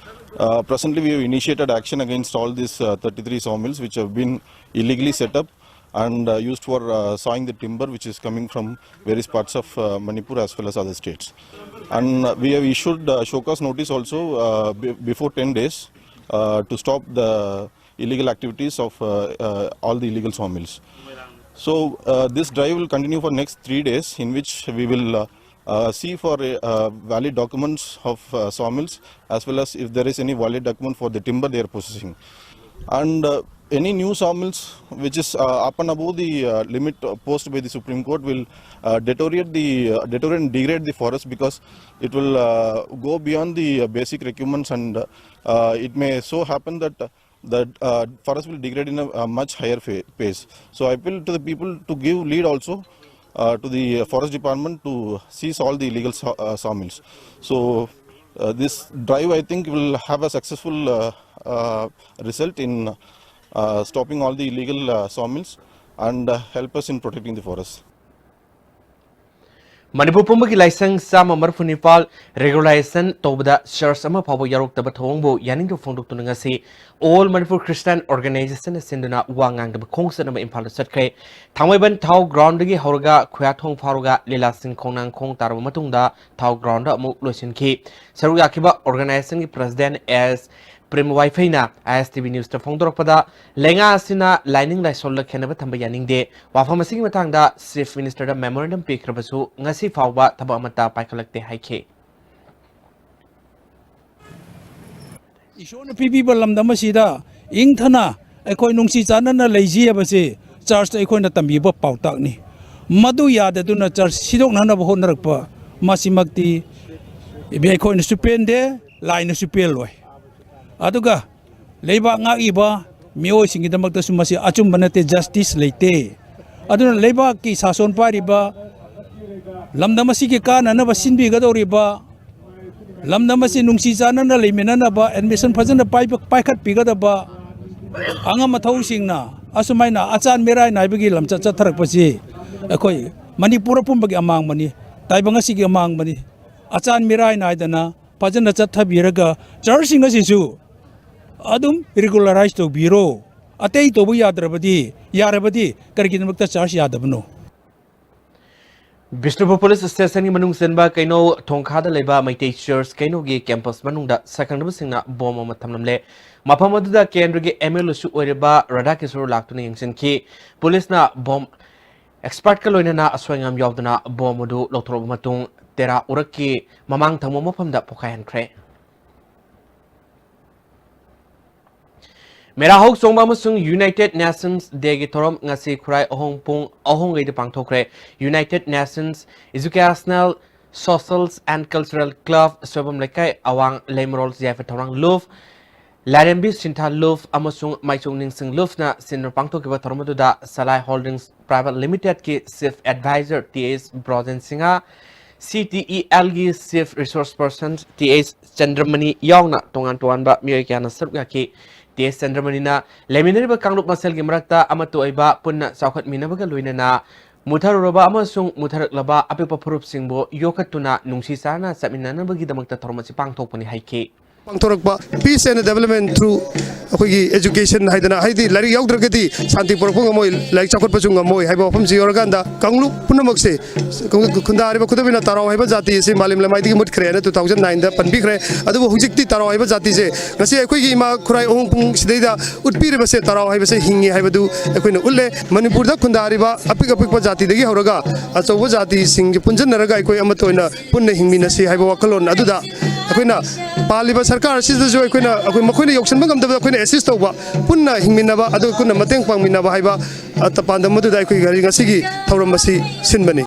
Uh, presently, we have initiated action against all these uh, thirty-three sawmills which have been illegally set up and uh, used for uh, sawing the timber which is coming from various parts of uh, Manipur as well as other states. And uh, we have issued uh, show cause notice also uh, be- before ten days uh, to stop the illegal activities of uh, uh, all the illegal sawmills. So uh, this drive will continue for next three days, in which we will uh, uh, see for uh, valid documents of uh, sawmills, as well as if there is any valid document for the timber they are possessing. And uh, Any new sawmills which is uh, up and above the uh, limit uh, posed by the Supreme Court will uh, deteriorate the uh, deteriorate and degrade the forest, because it will uh, go beyond the uh, basic requirements, and uh, uh, it may so happen that uh, the uh, forest will degrade in a, a much higher fa- pace. So I appeal to the people to give lead also uh, to the forest department to seize all the illegal saw- uh, sawmills. So uh, this drive, I think, will have a successful uh, uh, result in uh, stopping all the illegal uh, sawmills and uh, help us in protecting the forest. Manipur ꯄꯨꯝꯕꯒꯤ ꯂꯥꯏꯁꯪ ꯆꯥꯝꯃ ꯃꯔꯤꯐꯨ ꯅꯤꯄꯥꯜ ꯔꯤꯒꯨꯂꯥꯏꯖꯦꯁꯟ ꯇꯧꯕꯗ ꯆꯔꯆ ꯑꯃ ꯐꯥꯎꯕ ꯌꯥꯎꯔꯛꯇꯕ ꯊꯧꯑꯣꯡꯕꯨ ꯌꯥꯅꯤꯡꯗꯕ ꯐꯣꯡꯗꯣꯛꯇꯨꯅ ꯉꯁꯤ ꯑꯣꯜ ꯃꯅꯤꯄꯨꯔ ꯈ꯭ꯔꯤꯁꯇꯥꯟ ꯑꯣꯔꯒꯅꯥꯏꯖꯦꯁꯟꯅ ꯁꯤꯟꯗꯨꯅ ꯋꯥ ꯉꯥꯡꯗꯕ ꯈꯣꯡ ꯆꯠꯅꯕ ꯏꯝꯐꯥꯜꯗ ꯆꯠꯈ꯭ꯔꯦ꯫ ꯊꯥꯡꯃꯩꯕꯟ ꯊꯥꯎ ꯒ꯭ꯔꯥꯎꯟꯗꯒꯤ ꯍꯧꯔꯒ ꯈꯨꯌꯥꯊꯣꯡ ꯐꯥꯎꯔꯒ ꯂꯤꯂꯥꯁꯤꯡ ꯈꯣꯡꯅꯥꯡ ꯈꯣꯡ ꯇꯥꯔꯕ ꯃꯇꯨꯡꯗ ꯊꯥꯎ ꯒ꯭ꯔꯥꯎꯟꯗ ꯑꯃꯨꯛ ꯂꯣꯏꯁꯤꯟꯈꯤ꯫ ꯁꯔꯨꯛ ꯌꯥꯈꯤꯕ ꯑꯣꯔꯒꯅꯥꯏꯖꯦꯁꯟꯒꯤ ꯄ꯭ꯔꯁꯤꯗꯦꯟ ꯑꯦꯁ ꯄ꯭ꯔꯦꯝ ꯋꯥꯏꯐꯩꯅ ꯑꯥꯏ ꯑꯦꯁ ꯇꯤ ꯚꯤ ꯅ꯭ꯌꯨꯁꯇ ꯐꯣꯡꯗꯣꯔꯛꯄꯗ, ꯂꯩꯉꯥꯛ ꯑꯁꯤꯅ ꯂꯥꯏꯅꯤꯡ ꯂꯥꯏꯁꯣꯜꯗ ꯈꯦꯟꯅꯕ ꯊꯝꯕ ꯌꯥꯅꯤꯡꯗꯦ꯫ ꯋꯥꯐꯝ ꯑꯁꯤꯒꯤ ꯃꯇꯥꯡꯗ ꯆꯤꯐ ꯃꯤꯅꯤꯁꯇꯔꯗ ꯃꯦꯃꯣꯔꯦꯟꯗꯝ ꯄꯤꯈ꯭ꯔꯕꯁꯨ ꯉꯁꯤ ꯐꯥꯎꯕ ꯊꯕꯛ ꯑꯃꯠꯇ ꯄꯥꯏꯈꯠꯂꯛꯇꯦ ꯍꯥꯏꯈꯤ꯫ ꯏꯁꯣꯔꯅ ꯄꯤꯕꯤꯕ ꯂꯝꯗꯝ ꯑꯁꯤꯗ ꯏꯪꯊꯅ ꯑꯩꯈꯣꯏ ꯅꯨꯡꯁꯤ ꯆꯥꯟꯅꯅ ꯂꯩꯁꯤ ꯍꯥꯏꯕꯁꯤ ꯆꯔꯆꯇ ꯑꯩꯈꯣꯏꯅ ꯇꯝꯕꯤꯕ ꯄꯥꯎꯇꯥꯛꯅꯤ꯫ ꯃꯗꯨ ꯌꯥꯗꯗꯨꯅ ꯆꯔꯆ ꯁꯤꯗꯣꯛꯅꯅꯕ ꯍꯣꯠꯅꯔꯛꯄ, ꯃꯁꯤꯃꯛꯇꯤ ꯑꯩꯈꯣꯏꯅꯁꯨ ꯄꯦꯟꯗꯦ, ꯂꯥꯏꯅꯁꯨ ꯄꯦꯜꯂꯣꯏ꯫ ꯑꯗꯨꯒ ꯂꯩꯕꯥꯛ ꯉꯥꯛꯏꯕ ꯃꯤꯑꯣꯏꯁꯤꯡꯒꯤꯗꯃꯛꯇꯁꯨ ꯃꯁꯤ ꯑꯆꯨꯝꯕ ꯅꯠꯇꯦ, ꯖꯁꯇꯤꯁ ꯂꯩꯇꯦ꯫ ꯑꯗꯨꯅ ꯂꯩꯕꯥꯛꯀꯤ ꯁꯥꯁꯣꯟ ꯄꯥꯏꯔꯤꯕ, ꯂꯝꯗꯝ ꯑꯁꯤꯒꯤ ꯀꯥꯟꯅꯅꯕ ꯁꯤꯟꯕꯤꯒꯗꯧꯔꯤꯕ, ꯂꯝꯗꯝ ꯑꯁꯤ ꯅꯨꯡꯁꯤ ꯆꯥꯟꯅꯅ ꯂꯩꯃꯤꯟꯅꯅꯕ ꯑꯦꯗꯃꯤꯁꯟ ꯐꯖꯅ ꯄꯥꯏꯕ- ꯄꯥꯏꯈꯠꯄꯤꯒꯗꯕ ꯑꯉꯝ ꯑꯊꯧꯁꯤꯡꯅ ꯑꯁꯨꯃꯥꯏꯅ ꯑꯆꯥꯟ ꯃꯤꯔꯥꯏ ꯅꯥꯏꯕꯒꯤ ꯂꯝꯆꯠ ꯆꯠꯊꯔꯛꯄꯁꯤ ꯑꯩꯈꯣꯏ ꯃꯅꯤꯄꯨꯔ ꯑꯄꯨꯝꯕꯒꯤ ꯑꯃꯥꯡꯕꯅꯤ, ꯇꯥꯏꯕꯪ ꯑꯁꯤꯒꯤ ꯑꯃꯥꯡꯕꯅꯤ꯫ ꯑꯆꯥꯟ ꯃꯤꯔꯥꯏ ꯅꯥꯏꯗꯅ ꯐꯖꯅ ꯆꯠꯊꯕꯤꯔꯒ ꯆꯔꯆꯁꯤꯡ ꯑꯁꯤꯁꯨ ꯑꯗꯨꯝ ꯔꯤꯒꯨꯂꯔꯥꯏꯁ ꯇꯧꯕꯤꯔꯣ꯫ ꯑꯇꯩ ꯇꯧꯕ ꯌꯥꯗ꯭ꯔꯕꯗꯤ, ꯌꯥꯔꯕꯗꯤ ꯀꯔꯤꯒꯤꯗꯃꯛꯇ ꯆꯔꯆ ꯌꯥꯗꯕꯅꯣ? ꯕꯤꯁꯅꯨꯄꯨꯔ ꯄꯨꯂꯤꯁ ꯁ꯭ꯇꯦꯁꯟꯒꯤ ꯃꯅꯨꯡ ꯆꯟꯕ ꯀꯩꯅꯧ ꯊꯣꯡꯈꯥꯗ ꯂꯩꯕ ꯃꯩꯇꯩ ꯆꯔꯆ ꯀꯩꯅꯧꯒꯤ ꯀꯦꯝꯄꯁ ꯃꯅꯨꯡꯗ ꯁꯛꯈꯪꯅꯕꯁꯤꯡꯅ ꯕꯣꯝ ꯑꯃ ꯊꯝꯂꯝꯂꯦ꯫ ꯃꯐꯝ ꯑꯗꯨꯗ ꯀꯦꯟꯗ꯭ꯔꯒꯤ ꯑꯦꯝ ꯑꯦꯜ ꯑꯦꯁꯨ ꯑꯣꯏꯔꯤꯕ ꯔꯥꯙꯥꯀꯤꯁꯣꯔ ꯂꯥꯛꯇꯨꯅ ꯌꯦꯡꯁꯤꯟꯈꯤ꯫ ꯄꯨꯂꯤꯁꯅ ꯕꯣꯝ ꯑꯦꯛꯁꯄꯥꯔꯠꯀ ꯂꯣꯏꯅꯅ ꯑꯁꯣꯏ ꯑꯉꯥꯝ ꯌꯥꯎꯗꯅ ꯕꯣꯝ ꯑꯗꯨ ꯂꯧꯊꯣꯔꯛꯄ ꯃꯇꯨꯡ ꯇꯦꯔꯥ ꯎꯔꯛꯀꯤ ꯃꯃꯥꯡ ꯊꯪꯕ ꯃꯐꯝꯗ ꯄꯣꯈꯥꯏꯍꯟꯈ꯭ꯔꯦ꯫ ꯃꯦꯔꯥ ꯍꯧ ꯆꯣꯡꯕ ꯑꯃꯁꯨꯡ United Nations Day ꯒꯤ ꯊꯧꯔꯝ ꯉꯁꯤ ꯈꯨꯔꯥꯏ ꯑꯍꯣꯡ ꯄꯨꯡ ꯑꯍꯨꯝ ꯒꯩꯗ ꯄꯥꯡꯊꯣꯛꯈ꯭ꯔꯦ꯫ United Nations Educational, Social and Cultural Club, Soibam ꯂꯩꯀꯥꯏ, ꯑꯋꯥꯡ ꯂꯩꯃꯔꯣꯜ ꯌꯥꯏꯐ ꯊꯧꯔꯥꯡ ꯂꯨꯞ, ꯂꯥꯏꯔꯦꯝꯕꯤ ꯁꯤꯟꯊꯥ ꯂꯨꯞ ꯑꯃꯁꯨꯡ ꯃꯥꯏꯆꯣꯡ ꯅꯤꯡꯁꯤꯡ ꯂꯨꯞꯅ ꯁꯤꯟꯗꯨꯅ ꯄꯥꯡꯊꯣꯛꯈꯤꯕ ꯊꯧꯔꯝ ꯑꯗꯨꯗ ꯁꯂꯥꯏ ꯍꯣꯜꯗꯤꯡꯁ Private Limited ꯀꯤ Chief Advisor T S Brojen Singh, C T E L ꯒꯤ Chief Resource Person T S Chandramani ꯌꯥꯎꯅ ꯇꯣꯉꯥꯟ ꯇꯣꯉꯥꯟꯕ ꯃꯤꯑꯣꯏ ꯀꯌꯥꯅ ꯁꯔꯨꯛ ꯌꯥꯈꯤ꯫ ꯇꯤ ꯑꯦꯁ ꯆꯟꯗ꯭ꯔꯃꯅꯤꯅ ꯂꯩꯃꯤꯟꯅꯔꯤꯕ ꯀꯥꯡꯂꯨꯞ ꯃꯁꯦꯜꯒꯤ ꯃꯔꯛꯇ ꯑꯃꯠꯇ ꯑꯣꯏꯕ, ꯄꯨꯟꯅ ꯆꯥꯎꯈꯠꯃꯤꯟꯅꯕꯒ ꯂꯣꯏꯅꯅ ꯃꯨꯠꯊꯔꯨꯔꯕ ꯑꯃꯁꯨꯡ ꯃꯨꯠꯊꯔꯛꯂꯕ ꯑꯄꯤꯛꯄ ꯐꯨꯔꯨꯞꯁꯤꯡꯕꯨ ꯌꯣꯛꯈꯠꯇꯨꯅ ꯅꯨꯡꯁꯤ ꯆꯥꯟꯅꯅ ꯆꯠꯃꯤꯟꯅꯅꯕꯒꯤꯗꯃꯛꯇ ꯊꯧꯔꯝ ꯑꯁꯤ ꯄꯥꯡꯊꯣꯛꯄꯅꯤ ꯍꯥꯏꯈꯤ꯫ ꯄꯥꯡꯊꯣꯔꯛꯄ Peace and Development through ꯑꯩꯈꯣꯏꯒꯤ education ꯍꯥꯏꯗꯅ, ꯍꯥꯏꯗꯤ ꯂꯥꯏꯔꯤꯛ ꯌꯥꯎꯗ꯭ꯔꯒꯗꯤ ꯁꯥꯟꯇꯤ ꯄꯨꯔꯛꯄ ꯉꯝꯃꯣꯏ, ꯂꯥꯏꯔꯤꯛ ꯆꯥꯎꯈꯠꯄꯁꯨ ꯉꯝꯃꯣꯏ ꯍꯥꯏꯕ ꯋꯥꯐꯝꯁꯤ ꯌꯧꯔꯀꯥꯟꯗ, ꯀꯥꯡꯂꯨꯞ ꯄꯨꯝꯅꯃꯛꯁꯦ, ꯈꯨꯟꯗꯥꯔꯤꯕ, ꯈꯨꯗꯝ ꯑꯣꯏꯅ ꯇꯔꯥꯎ ꯍꯥꯏꯕ ꯖꯥꯇꯤ ꯑꯁꯤ ꯃꯥꯂꯦꯝ ꯂꯩꯃꯥꯏꯗꯒꯤ ꯃꯨꯠꯈ꯭ꯔꯦꯅ two thousand nine ꯗ ꯄꯟꯕꯤꯈ꯭ꯔꯦ꯫ ꯑꯗꯨꯕꯨ ꯍꯧꯖꯤꯛꯇꯤ ꯇꯔꯥꯎ ꯍꯥꯏꯕ ꯖꯥꯇꯤꯁꯦ ꯉꯁꯤ ꯑꯩꯈꯣꯏꯒꯤ ꯏꯃꯥ ꯈꯨꯔꯥꯏ ꯑꯍꯣꯡ ꯄꯨꯡ ꯁꯤꯗꯩꯗ ꯎꯠꯄꯤꯔꯤꯕꯁꯦ, ꯇꯔꯥꯎ ꯍꯥꯏꯕꯁꯦ ꯍꯤꯡꯉꯤ ꯍꯥꯏꯕꯗꯨ ꯑꯩꯈꯣꯏꯅ ꯎꯠꯂꯦ꯫ ꯃꯅꯤꯄꯨꯔꯗ ꯈꯨꯟꯗꯥꯔꯤꯕ ꯑꯄꯤꯛ ꯑꯄꯤꯛꯄ ꯖꯥꯇꯤꯗꯒꯤ ꯍꯧꯔꯒ ꯑꯆꯧꯕ ꯖꯥꯇꯤꯁꯤꯡꯁꯦ ꯄꯨꯟꯁꯤꯟꯅꯔꯒ ꯑꯩꯈꯣꯏ ꯑꯃꯠꯇ ꯑꯣꯏꯅ ꯄꯨꯟꯅ ꯍꯤꯡꯃꯤꯟꯅꯁꯤ ꯍꯥꯏꯕ ꯋꯥꯈꯜꯂꯣꯟ ꯑꯗꯨꯗ ꯑꯩꯈꯣꯏꯅ ꯄꯥꯜꯂꯤꯕ ꯁꯔꯀꯥꯔ ꯑꯁꯤꯗꯁꯨ ꯑꯩꯈꯣꯏꯅ, ꯑꯩꯈꯣꯏ, ꯃꯈꯣꯏꯅ ꯌꯧꯁꯤꯟꯕ ꯉꯝꯗꯕꯗ ꯑꯩꯈꯣꯏꯅ assist ꯇꯧꯕ, ꯄꯨꯟꯅ ꯍꯤꯡꯃꯤꯟꯅꯕ, ꯑꯗꯨꯒ ꯄꯨꯟꯅ ꯃꯇꯦꯡ ꯄꯥꯡꯃꯤꯟꯅꯕ ꯍꯥꯏꯕ, ꯑ, ꯄꯥꯟꯗꯝ ꯑꯗꯨꯗ ꯑꯩꯈꯣꯏ ꯉꯁꯤꯒꯤ ꯊꯧꯔꯝ ꯑꯁꯤ ꯁꯤꯟꯕꯅꯤ꯫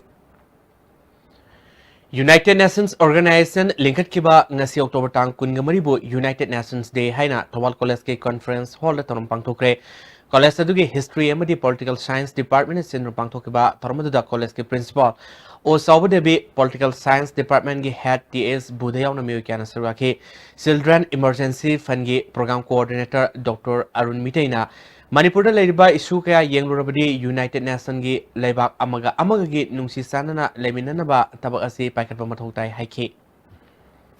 United Nations Organization ꯂꯤꯡꯈꯠꯈꯤꯕ ꯉꯁꯤ October ꯇꯥꯡ ꯀꯨꯟꯃꯔꯤꯕꯨ United Nations Day ꯍꯥꯏꯅ ꯊꯧꯕꯥꯜ ꯀꯣꯂꯦꯖꯀꯤ conference hall ꯗ ꯊꯧꯔꯝ ꯄꯥꯡꯊꯣꯛꯈ꯭ꯔꯦ꯫ ꯀꯣꯂꯦꯖ ꯑꯗꯨꯒꯤ History ꯑꯃꯗꯤ Political Science Department ꯅ ꯁꯤꯟꯗꯨꯅ ꯄꯥꯡꯊꯣꯛꯈꯤꯕ ꯊꯧꯔꯝ ꯑꯗꯨꯗ ꯀꯣꯂꯦꯖꯀꯤ Principal ꯑꯣ ꯆꯥꯎꯕ ꯗꯦꯕꯤ, Political Science Department ꯀꯤ Head ꯇꯤ ꯑꯦꯁ ꯕꯨꯙ ꯌꯥꯎꯅ ꯃꯤꯑꯣꯏ ꯀꯌꯥꯅ ꯁꯔꯨꯛ ꯌꯥꯈꯤ꯫ Children Emergency Fund ꯒꯤ Program Coordinator Doctor ꯑꯔꯨꯟ ꯃꯤꯇꯩꯅ ꯃꯅꯤꯄꯨꯔꯗ ꯂꯩꯔꯤꯕ issue ꯀꯌꯥ ꯌꯦꯡꯂꯨꯔꯕꯗꯤ United Nation ꯒꯤ ꯂꯩꯕꯥꯛ ꯑꯃꯒ ꯑꯃꯒꯒꯤ ꯅꯨꯡꯁꯤ ꯆꯥꯟꯅꯅ ꯂꯩꯃꯤꯟꯅꯅꯕ ꯊꯕꯛ ꯑꯁꯤ ꯄꯥꯏꯈꯠꯄ ꯃꯊꯧ ꯇꯥꯏ ꯍꯥꯏꯈꯤ꯫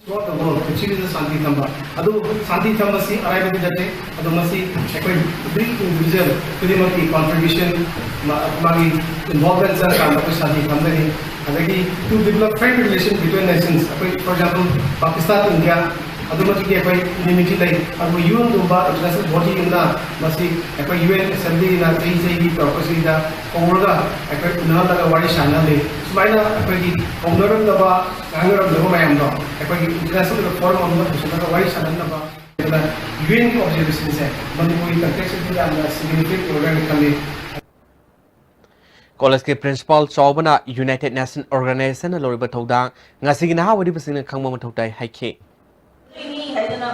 Throughout the world, ꯄ꯭ꯔꯤꯊꯤꯕꯤꯗ ꯁꯥꯟꯇꯤ ꯊꯝꯕ꯫ ꯑꯗꯨ ꯁꯥꯟꯇꯤ ꯊꯝꯕꯁꯤ ꯑꯔꯥꯏꯕꯗꯤ ꯅꯠꯇꯦ꯫ ꯑꯗꯣ ꯃꯁꯤ ꯑꯩꯈꯣꯏ every individual ꯈꯨꯗꯤꯡꯃꯛꯀꯤ contribution, ꯃꯥ-, ꯃꯥꯒꯤ involvement ꯆꯪꯉꯀꯥꯟꯗ ꯑꯩꯈꯣꯏ ꯁꯥꯟꯇꯤ ꯊꯝꯒꯅꯤ꯫ ꯑꯗꯒꯤ to develop frank relation between nations, ꯑꯩꯈꯣꯏ, for example, ꯄꯥꯀꯤꯁꯇꯥꯟ, ꯏꯟꯗꯤꯌꯥ, ꯑꯗꯨꯃꯛꯀꯤꯗꯤ ꯑꯩꯈꯣꯏ enmity ꯂꯩ꯫ ꯑꯗꯨꯕꯨ UN ꯒꯨꯝꯕ international body ꯑꯃꯅ ꯃꯁꯤ ꯑꯩꯈꯣꯏ UN Assembly ꯅ ꯆꯍꯤ ꯆꯍꯤꯒꯤ ꯇꯧꯔꯛꯄꯁꯤꯗ ꯀꯧꯔꯒ ꯑꯩꯈꯣꯏ ꯎꯅꯍꯜꯂꯒ ꯋꯥꯔꯤ ꯁꯥꯟꯅꯍꯜꯂꯤ꯫ ꯁꯨꯃꯥꯏꯅ ꯑꯩꯈꯣꯏꯒꯤ ꯀꯧꯅꯔꯝꯗꯕ, ꯉꯥꯡꯅꯔꯝꯗꯕ ꯃꯌꯥꯝꯗꯣ ꯑꯩꯈꯣꯏꯒꯤ international forum ꯑꯃꯗ ꯄꯨꯁꯤꯜꯂꯒ ꯋꯥꯔꯤ ꯁꯥꯟꯅꯍꯟꯅꯕ꯫ ꯑꯗꯨꯅ ꯌꯨ ꯑꯦꯟꯒꯤ ꯑꯣꯕꯖꯔꯕꯦꯁꯟꯁꯦ ꯃꯅꯤꯄꯨꯔꯒꯤ ꯀꯟꯇꯦꯛꯁꯇꯗꯤ ꯌꯥꯝꯅ ꯁꯤꯒꯅꯤꯐꯤꯀꯦꯟ ꯑꯣꯏꯔꯦꯅ ꯈꯜꯂꯤ꯫ ꯀꯣꯂꯦꯖꯀꯤ ꯄ꯭ꯔꯤꯟꯁꯤꯄꯥꯜ ꯆꯥꯎꯕꯅ ꯌꯨꯅꯥꯏꯇꯦꯗ ꯅꯦꯁꯟ ꯑꯣꯔꯒꯅꯥꯏꯖꯦꯁꯟꯅ ꯂꯧꯔꯤꯕ ꯊꯧꯗꯥꯡ ꯉꯁꯤꯒꯤ ꯅꯍꯥ ꯑꯣꯏꯔꯤꯕꯁꯤꯡꯅ ꯈꯪꯕ ꯃꯊꯧ ꯇꯥꯏ ꯍꯥꯏꯈꯤ꯫ ꯃꯤ ꯍꯥꯏꯗꯅ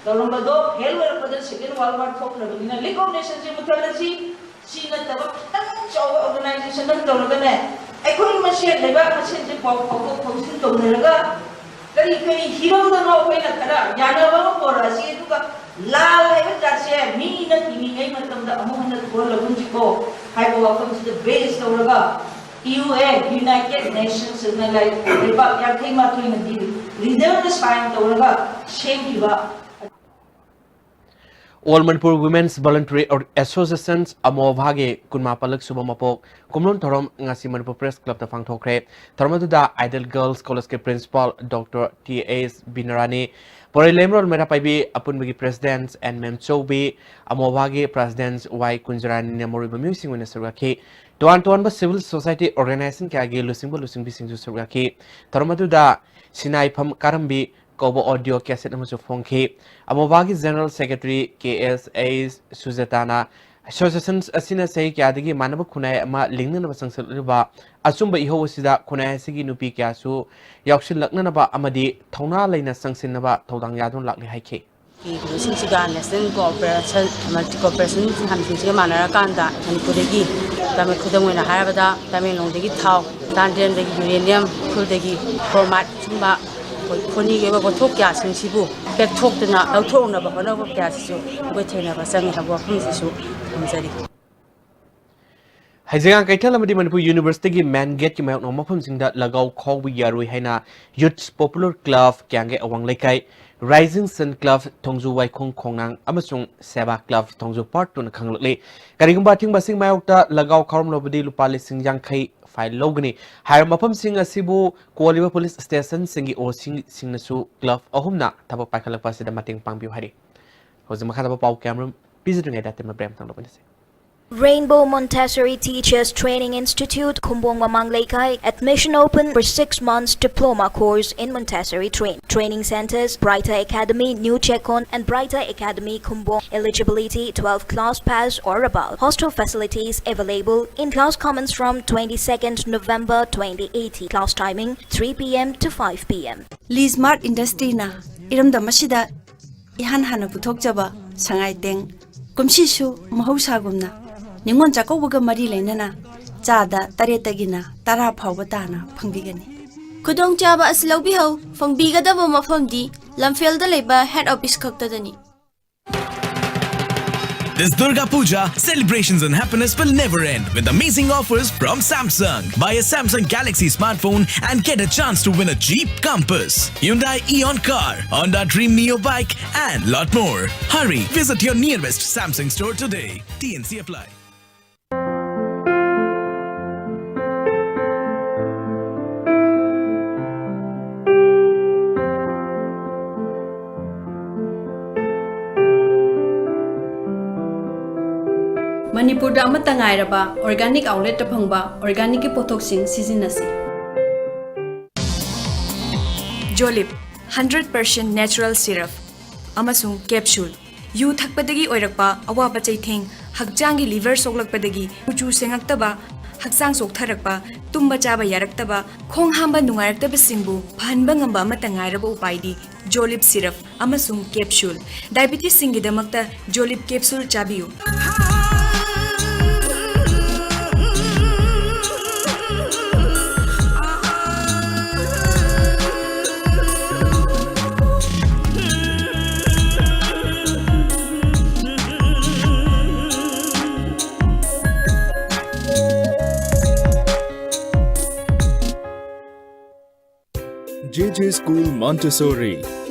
ꯇꯧꯔꯝꯕꯗꯣ ꯐꯦꯜ ꯑꯣꯏꯔꯛꯄꯗ ꯁꯦꯀꯦꯟ ꯋꯥꯔꯜ ꯋꯥꯔ ꯊꯣꯛꯈ꯭ꯔꯕꯅꯤꯅ ꯂꯤꯛ ꯑꯣꯐ ꯅꯦꯁꯟꯁꯦ ꯃꯨꯊꯠꯂꯁꯤ꯫ ꯁꯤ ꯅꯠꯇꯕ ꯈꯤꯇꯪ ꯆꯥꯎꯕ ꯑꯣꯔꯒꯅꯥꯏꯖꯦꯁꯟ ꯑꯃ ꯇꯧꯔꯒꯅꯦ, ꯑꯩꯈꯣꯏ ꯃꯁꯦꯟ, ꯂꯩꯕꯥꯛ ꯃꯁꯦꯟꯁꯦ ꯄꯥꯎ ꯐꯥꯎꯗꯣꯛ ꯐꯥꯎꯖꯤꯟ ꯇꯧꯅꯔꯒ ꯀꯔꯤ ꯀꯔꯤ ꯍꯤꯔꯝꯗꯅꯣ ꯑꯩꯈꯣꯏꯅ ꯈꯔ ꯌꯥꯅꯕ ꯑꯃ ꯄꯨꯔꯛꯑꯁꯤ, ꯑꯗꯨꯒ ꯂꯥꯜ ꯍꯥꯏꯕ ꯖꯥꯠꯁꯦ ꯃꯤꯅ ꯊꯤꯡꯉꯤꯉꯩ ꯃꯇꯝꯗ ꯑꯃꯨꯛ ꯍꯟꯅ ꯊꯣꯛꯍꯜꯂꯒꯨꯝꯁꯤꯀꯣ ꯍꯥꯏꯕ ꯋꯥꯐꯝꯁꯤꯗ ꯕꯦꯖ ꯇꯧꯔꯒ ꯌꯨ ꯑꯦꯟ, ꯌꯨꯅꯥꯏꯇꯦꯗ ꯅꯦꯁꯟꯁꯅ ꯂꯩꯕꯥꯛ ꯌꯥꯡꯈꯩ ꯃꯥꯊꯣꯏꯅꯗꯤ ꯂꯤꯗꯔꯅ ꯁꯥꯏꯟ ꯇꯧꯔꯒ ꯁꯦꯝꯈꯤꯕ All Manipur Women's Voluntary Associations, ꯑꯃꯣꯚꯥꯒꯤ ꯀꯨꯟꯃꯥꯄꯜꯂꯛ ꯁꯨꯕ ꯃꯄꯣꯛ ꯀꯨꯝꯂꯣꯟ ꯊꯧꯔꯝ ꯉꯁꯤ ꯃꯅꯤꯄꯨꯔ ꯄ꯭ꯔꯦꯁ ꯀ꯭ꯂꯕꯇ ꯄꯥꯡꯊꯣꯛꯈ꯭ꯔꯦ꯫ ꯊꯧꯔꯝ ꯑꯗꯨꯗ ꯑꯥꯏꯗꯜ ꯒꯔꯜꯁ ꯀꯣꯂꯦꯖꯀꯤ ꯄ꯭ꯔꯤꯟꯁꯤꯄꯥꯜ ꯗꯣꯛꯇꯔ ꯇꯤ ꯑꯦꯁ ꯕꯤꯅꯔꯥꯅꯤ, ꯄꯣꯏꯔꯩꯂꯩꯃꯔꯣꯜ ꯃꯩꯔꯥꯄꯥꯏꯕꯤ ꯑꯄꯨꯟꯕꯒꯤ ꯄ꯭ꯔꯦꯁꯤꯗꯦꯟꯠ ꯑꯦꯟ ꯃꯦꯝꯆꯧꯕꯤ, ꯑꯃꯣꯚꯥꯒꯤ ꯄ꯭ꯔꯦꯁꯤꯗꯦꯟꯠ ꯋꯥꯏ ꯀꯨꯟꯖꯔꯥꯅꯤꯅ ꯃꯔꯨꯑꯣꯏꯕ ꯃꯤꯑꯣꯏꯁꯤꯡ ꯑꯣꯏꯅ ꯁꯔꯨꯛ ꯌꯥꯈꯤ꯫ ꯇꯣꯉꯥꯟ ꯇꯣꯉꯥꯟꯕ ꯁꯤꯚꯤꯜ ꯁꯣꯁꯥꯏꯇꯤ ꯑꯣꯔꯒꯅꯥꯏꯖꯦꯁꯟ ꯀꯌꯥꯒꯤ ꯂꯨꯆꯤꯡꯕ ꯂꯨꯆꯤꯡꯕꯤꯁꯤꯡꯁꯨ ꯁꯔꯨꯛ ꯌꯥꯈꯤ꯫ ꯊꯧꯔꯝ ꯑꯗꯨꯗ ꯁꯤꯅꯥꯏꯐꯝ ꯀꯥꯔꯝꯕꯤ ꯀꯧꯕ ꯑꯣꯗꯤꯑꯣ ꯀꯦꯁꯦꯠ ꯑꯃꯁꯨ ꯐꯣꯡꯈꯤ꯫ ꯑꯃꯣꯚꯥꯒꯤ ꯖꯦꯅꯔꯦꯜ ꯁꯦꯀ꯭ꯔꯦꯇꯔꯤ ꯀꯦ ꯑꯦꯁ ꯑꯩꯆ ꯁꯨꯖꯥꯇꯥꯅ, ꯑꯦꯁꯣꯁꯤꯌꯦꯁꯟ ꯑꯁꯤꯅ ꯆꯍꯤ ꯀꯌꯥꯗꯒꯤ ꯃꯥꯟꯅꯕ ꯈꯨꯟꯅꯥꯏ ꯑꯃ ꯂꯤꯡꯅꯅꯕ ꯆꯪꯁꯤꯜꯂꯛꯂꯤꯕ ꯑꯆꯨꯝꯕ ꯏꯍꯧ ꯑꯁꯤꯗ ꯈꯨꯟꯅꯥꯏ ꯑꯁꯤꯒꯤ ꯅꯨꯄꯤ ꯀꯌꯥꯁꯨ ꯌꯥꯎꯁꯤꯜꯂꯛꯅꯅꯕ ꯑꯃꯗꯤ ꯊꯧꯅꯥ ꯂꯩꯅ ꯆꯪꯁꯤꯟꯅꯕ ꯊꯧꯗꯥꯡ ꯌꯥꯗꯨꯅ ꯂꯥꯛꯂꯤ ꯍꯥꯏꯈꯤ꯫ ꯀꯩꯒꯤꯅꯣꯁꯤꯡꯁꯤꯒ ꯅꯦꯁꯅꯦꯜ ꯀꯣꯑꯣꯄꯔꯦꯁꯟ, ꯃꯜꯇꯤ ꯀꯣꯑꯣꯄꯔꯦꯁꯟ ꯁꯤꯡꯁꯤꯒ ꯃꯥꯟꯅꯔꯀꯥꯟꯗ ꯃꯅꯤꯄꯨꯔꯗꯒꯤ ꯇꯃꯦ-, ꯈꯨꯗꯝ ꯑꯣꯏꯅ ꯍꯥꯏꯔꯕꯗ ꯇꯃꯦꯡꯂꯣꯡꯗꯒꯤ ꯊꯥꯎ, ꯆꯥꯟꯗꯦꯜꯗꯒꯤ ꯌꯨꯔꯦꯅꯤꯌꯝ, ꯎꯈ꯭ꯔꯨꯜꯗꯒꯤ ꯀ꯭ꯔꯣꯃꯥꯏꯠ ꯁꯨꯝꯕ ꯑꯩꯈꯣꯏ ꯈꯣꯅꯤꯒꯤ ꯑꯣꯏꯕ ꯄꯣꯠꯊꯣꯛ ꯀꯌꯥꯁꯤꯡꯁꯤꯕꯨ ꯄꯦꯛꯊꯣꯛꯇꯅ ꯂꯧꯊꯣꯛꯅꯕ ꯍꯣꯠꯅꯕ ꯀꯌꯥꯁꯤꯁꯨ ꯑꯩꯈꯣꯏ ꯊꯦꯡꯅꯕ ꯆꯪꯉꯤ ꯍꯥꯏꯕ ꯋꯥꯐꯝꯁꯤꯁꯨ ꯊꯝꯖꯔꯤ꯫ ꯍꯩꯖꯤꯡꯉꯥ ꯀꯩꯊꯦꯜ ꯑꯃꯗꯤ ꯃꯅꯤꯄꯨꯔ ꯌꯨꯅꯤꯚꯔꯁꯤꯇꯤꯒꯤ ꯃꯦꯟ ꯒꯦꯠꯀꯤ ꯃꯥꯌꯣꯛꯅꯕ ꯃꯐꯝꯁꯤꯡꯗ ꯂꯒꯥꯎ ꯈꯥꯎꯕ ꯌꯥꯔꯣꯏ ꯍꯥꯏꯅ ꯌꯨꯠꯁ ꯄꯣꯄꯨꯂꯔ ꯀ꯭ꯂꯕ, ꯀ꯭ꯌꯥꯡꯒꯩ ꯑꯋꯥꯡ ꯂꯩꯀꯥꯏ, ꯔꯥꯏꯖꯤꯡ ꯁꯟ ꯀ꯭ꯂꯕ, ꯊꯣꯡꯖꯨ ꯋꯥꯏꯈꯣꯡ ꯈꯣꯡꯅꯥꯡ ꯑꯃꯁꯨꯡ ꯁꯦꯕꯥ ꯀ꯭ꯂꯕ, ꯊꯣꯡꯖꯨ ꯄꯥꯔꯠ ꯇꯨꯅ ꯈꯪꯂꯛꯂꯤ꯫ ꯀꯔꯤꯒꯨꯝꯕ ꯑꯊꯤꯡꯕ ꯑꯁꯤꯒꯤ ꯃꯥꯌꯣꯛꯇ ꯂꯒꯥꯎ ꯈꯥꯎꯔꯝꯂꯕꯗꯤ ꯂꯨꯄꯥ ꯂꯤꯁꯤꯡ ꯌꯥꯡꯈꯩ ꯐꯥꯏꯟ ꯂꯧꯒꯅꯤ꯫ ꯍꯥꯏꯔꯤꯕ ꯃꯐꯝꯁꯤꯡ ꯑꯁꯤꯕꯨ ꯀꯣꯜꯂꯤꯕ ꯄꯨꯂꯤꯁ ꯁ꯭ꯇꯦꯁꯟꯁꯤꯡꯒꯤ ꯑꯣ ꯁꯤꯁꯤꯡꯅꯁꯨ ꯀ꯭ꯂꯕ ꯑꯍꯨꯝꯅ ꯊꯕꯛ ꯄꯥꯏꯈꯠꯂꯛꯄ ꯑꯁꯤꯗ ꯃꯇꯦꯡ ꯄꯥꯡꯕꯤꯌꯨ ꯍꯥꯏꯔꯤ꯫ ꯍꯧꯖꯤꯛ ꯃꯈꯥ ꯇꯥꯕ ꯄꯥꯎ ꯀꯌꯥꯃꯔꯨꯝ ꯄꯤꯖꯗ꯭ꯔꯤꯉꯩꯗ ꯇꯦꯟꯕ ꯕ꯭ꯔꯦꯛ ꯑꯃꯇꯪ ꯂꯧꯃꯤꯟꯅꯁꯤ꯫ Rainbow Montessori Teachers Training Institute, Khumbong Mamang Leikai. Admission open for six months diploma course in Montessori train. Training centers, Brighter Academy, New Chekon, and Brighter Academy, Khumbong. Eligibility, twelve class pass or above. Hostel facilities available in class commence from twenty-second November twenty eighteen. Class timing, three p.m. to five p.m. Lee Smart Industry-ꯅ ꯏꯔꯝꯗꯝ ꯑꯁꯤꯗ ꯏꯍꯥꯟ ꯍꯥꯟꯅ ꯄꯨꯊꯣꯛꯆꯕ ꯁꯉꯥꯏ ꯇꯦꯡ꯫ ꯀꯨꯝꯁꯤꯁꯨ ꯃꯍꯧꯁꯥꯒꯨꯝꯅ ꯅꯤꯉꯣꯜ ꯆꯥꯛꯀꯧꯕꯒ ꯃꯔꯤ ꯂꯩꯅꯅ ꯆꯥꯗ ꯇꯔꯦꯠꯇꯒꯤꯅ ꯇꯔꯥ ꯐꯥꯎꯕ ꯇꯥꯅ ꯐꯪꯕꯤꯒꯅꯤ꯫ ꯈꯨꯗꯣꯡꯆꯥꯕ ꯑꯁꯤ ꯂꯧꯕꯤꯍꯧ꯫ ꯐꯪꯕꯤꯒꯗꯕ ꯃꯐꯝꯗꯤ ꯂꯝꯐꯦꯜꯗ ꯂꯩꯕ head office ꯈꯛꯇꯗꯅꯤ꯫ This Durga Puja, celebrations and happiness will never end with amazing offers from Samsung. Buy a Samsung Galaxy smartphone and get a chance to win a Jeep Compass, Hyundai Eon car, Honda Dream Neo bike, and lot more. Hurry, visit your nearest Samsung store today. T N C apply. ꯃꯅꯤꯄꯨꯔꯗ ꯑꯃꯠꯇ ꯉꯥꯏꯔꯕ organic outlet-ꯇ ꯐꯪꯕ organic-ꯀꯤ ꯄꯣꯠꯊꯣꯛꯁꯤꯡ ꯁꯤꯖꯤꯟꯅꯁꯤ꯫ Jolib, hundred percent natural syrup ꯑꯃꯁꯨꯡ capsule꯫ U ꯊꯛꯄꯗꯒꯤ ꯑꯣꯏꯔꯛꯄ ꯑꯋꯥꯕ ꯆꯩꯊꯦꯡ, ꯍꯛꯆꯥꯡꯒꯤ liver ꯁꯣꯛꯂꯛꯄꯗꯒꯤ ꯀꯨꯆꯨ ꯁꯦꯡꯉꯛꯇꯕ, ꯍꯛꯆꯥꯡ ꯆꯣꯛꯊꯔꯛꯄ, ꯇꯨꯝꯕ ꯆꯥꯕ ꯌꯥꯔꯛꯇꯕ, ꯈꯣꯡ ꯍꯥꯝꯕ ꯅꯨꯡꯉꯥꯏꯔꯛꯇꯕꯁꯤꯡꯕꯨ ꯐꯍꯟꯕ ꯉꯝꯕ ꯑꯃꯠꯇ ꯉꯥꯏꯔꯕ ꯎꯄꯥꯏꯗꯤ Jolib syrup ꯑꯃꯁꯨꯡ capsule꯫ Diabetes-ꯁꯤꯡꯒꯤꯗꯃꯛꯇ Jolib capsule ꯆꯥꯕꯤꯌꯨ꯫ J J School Montessori.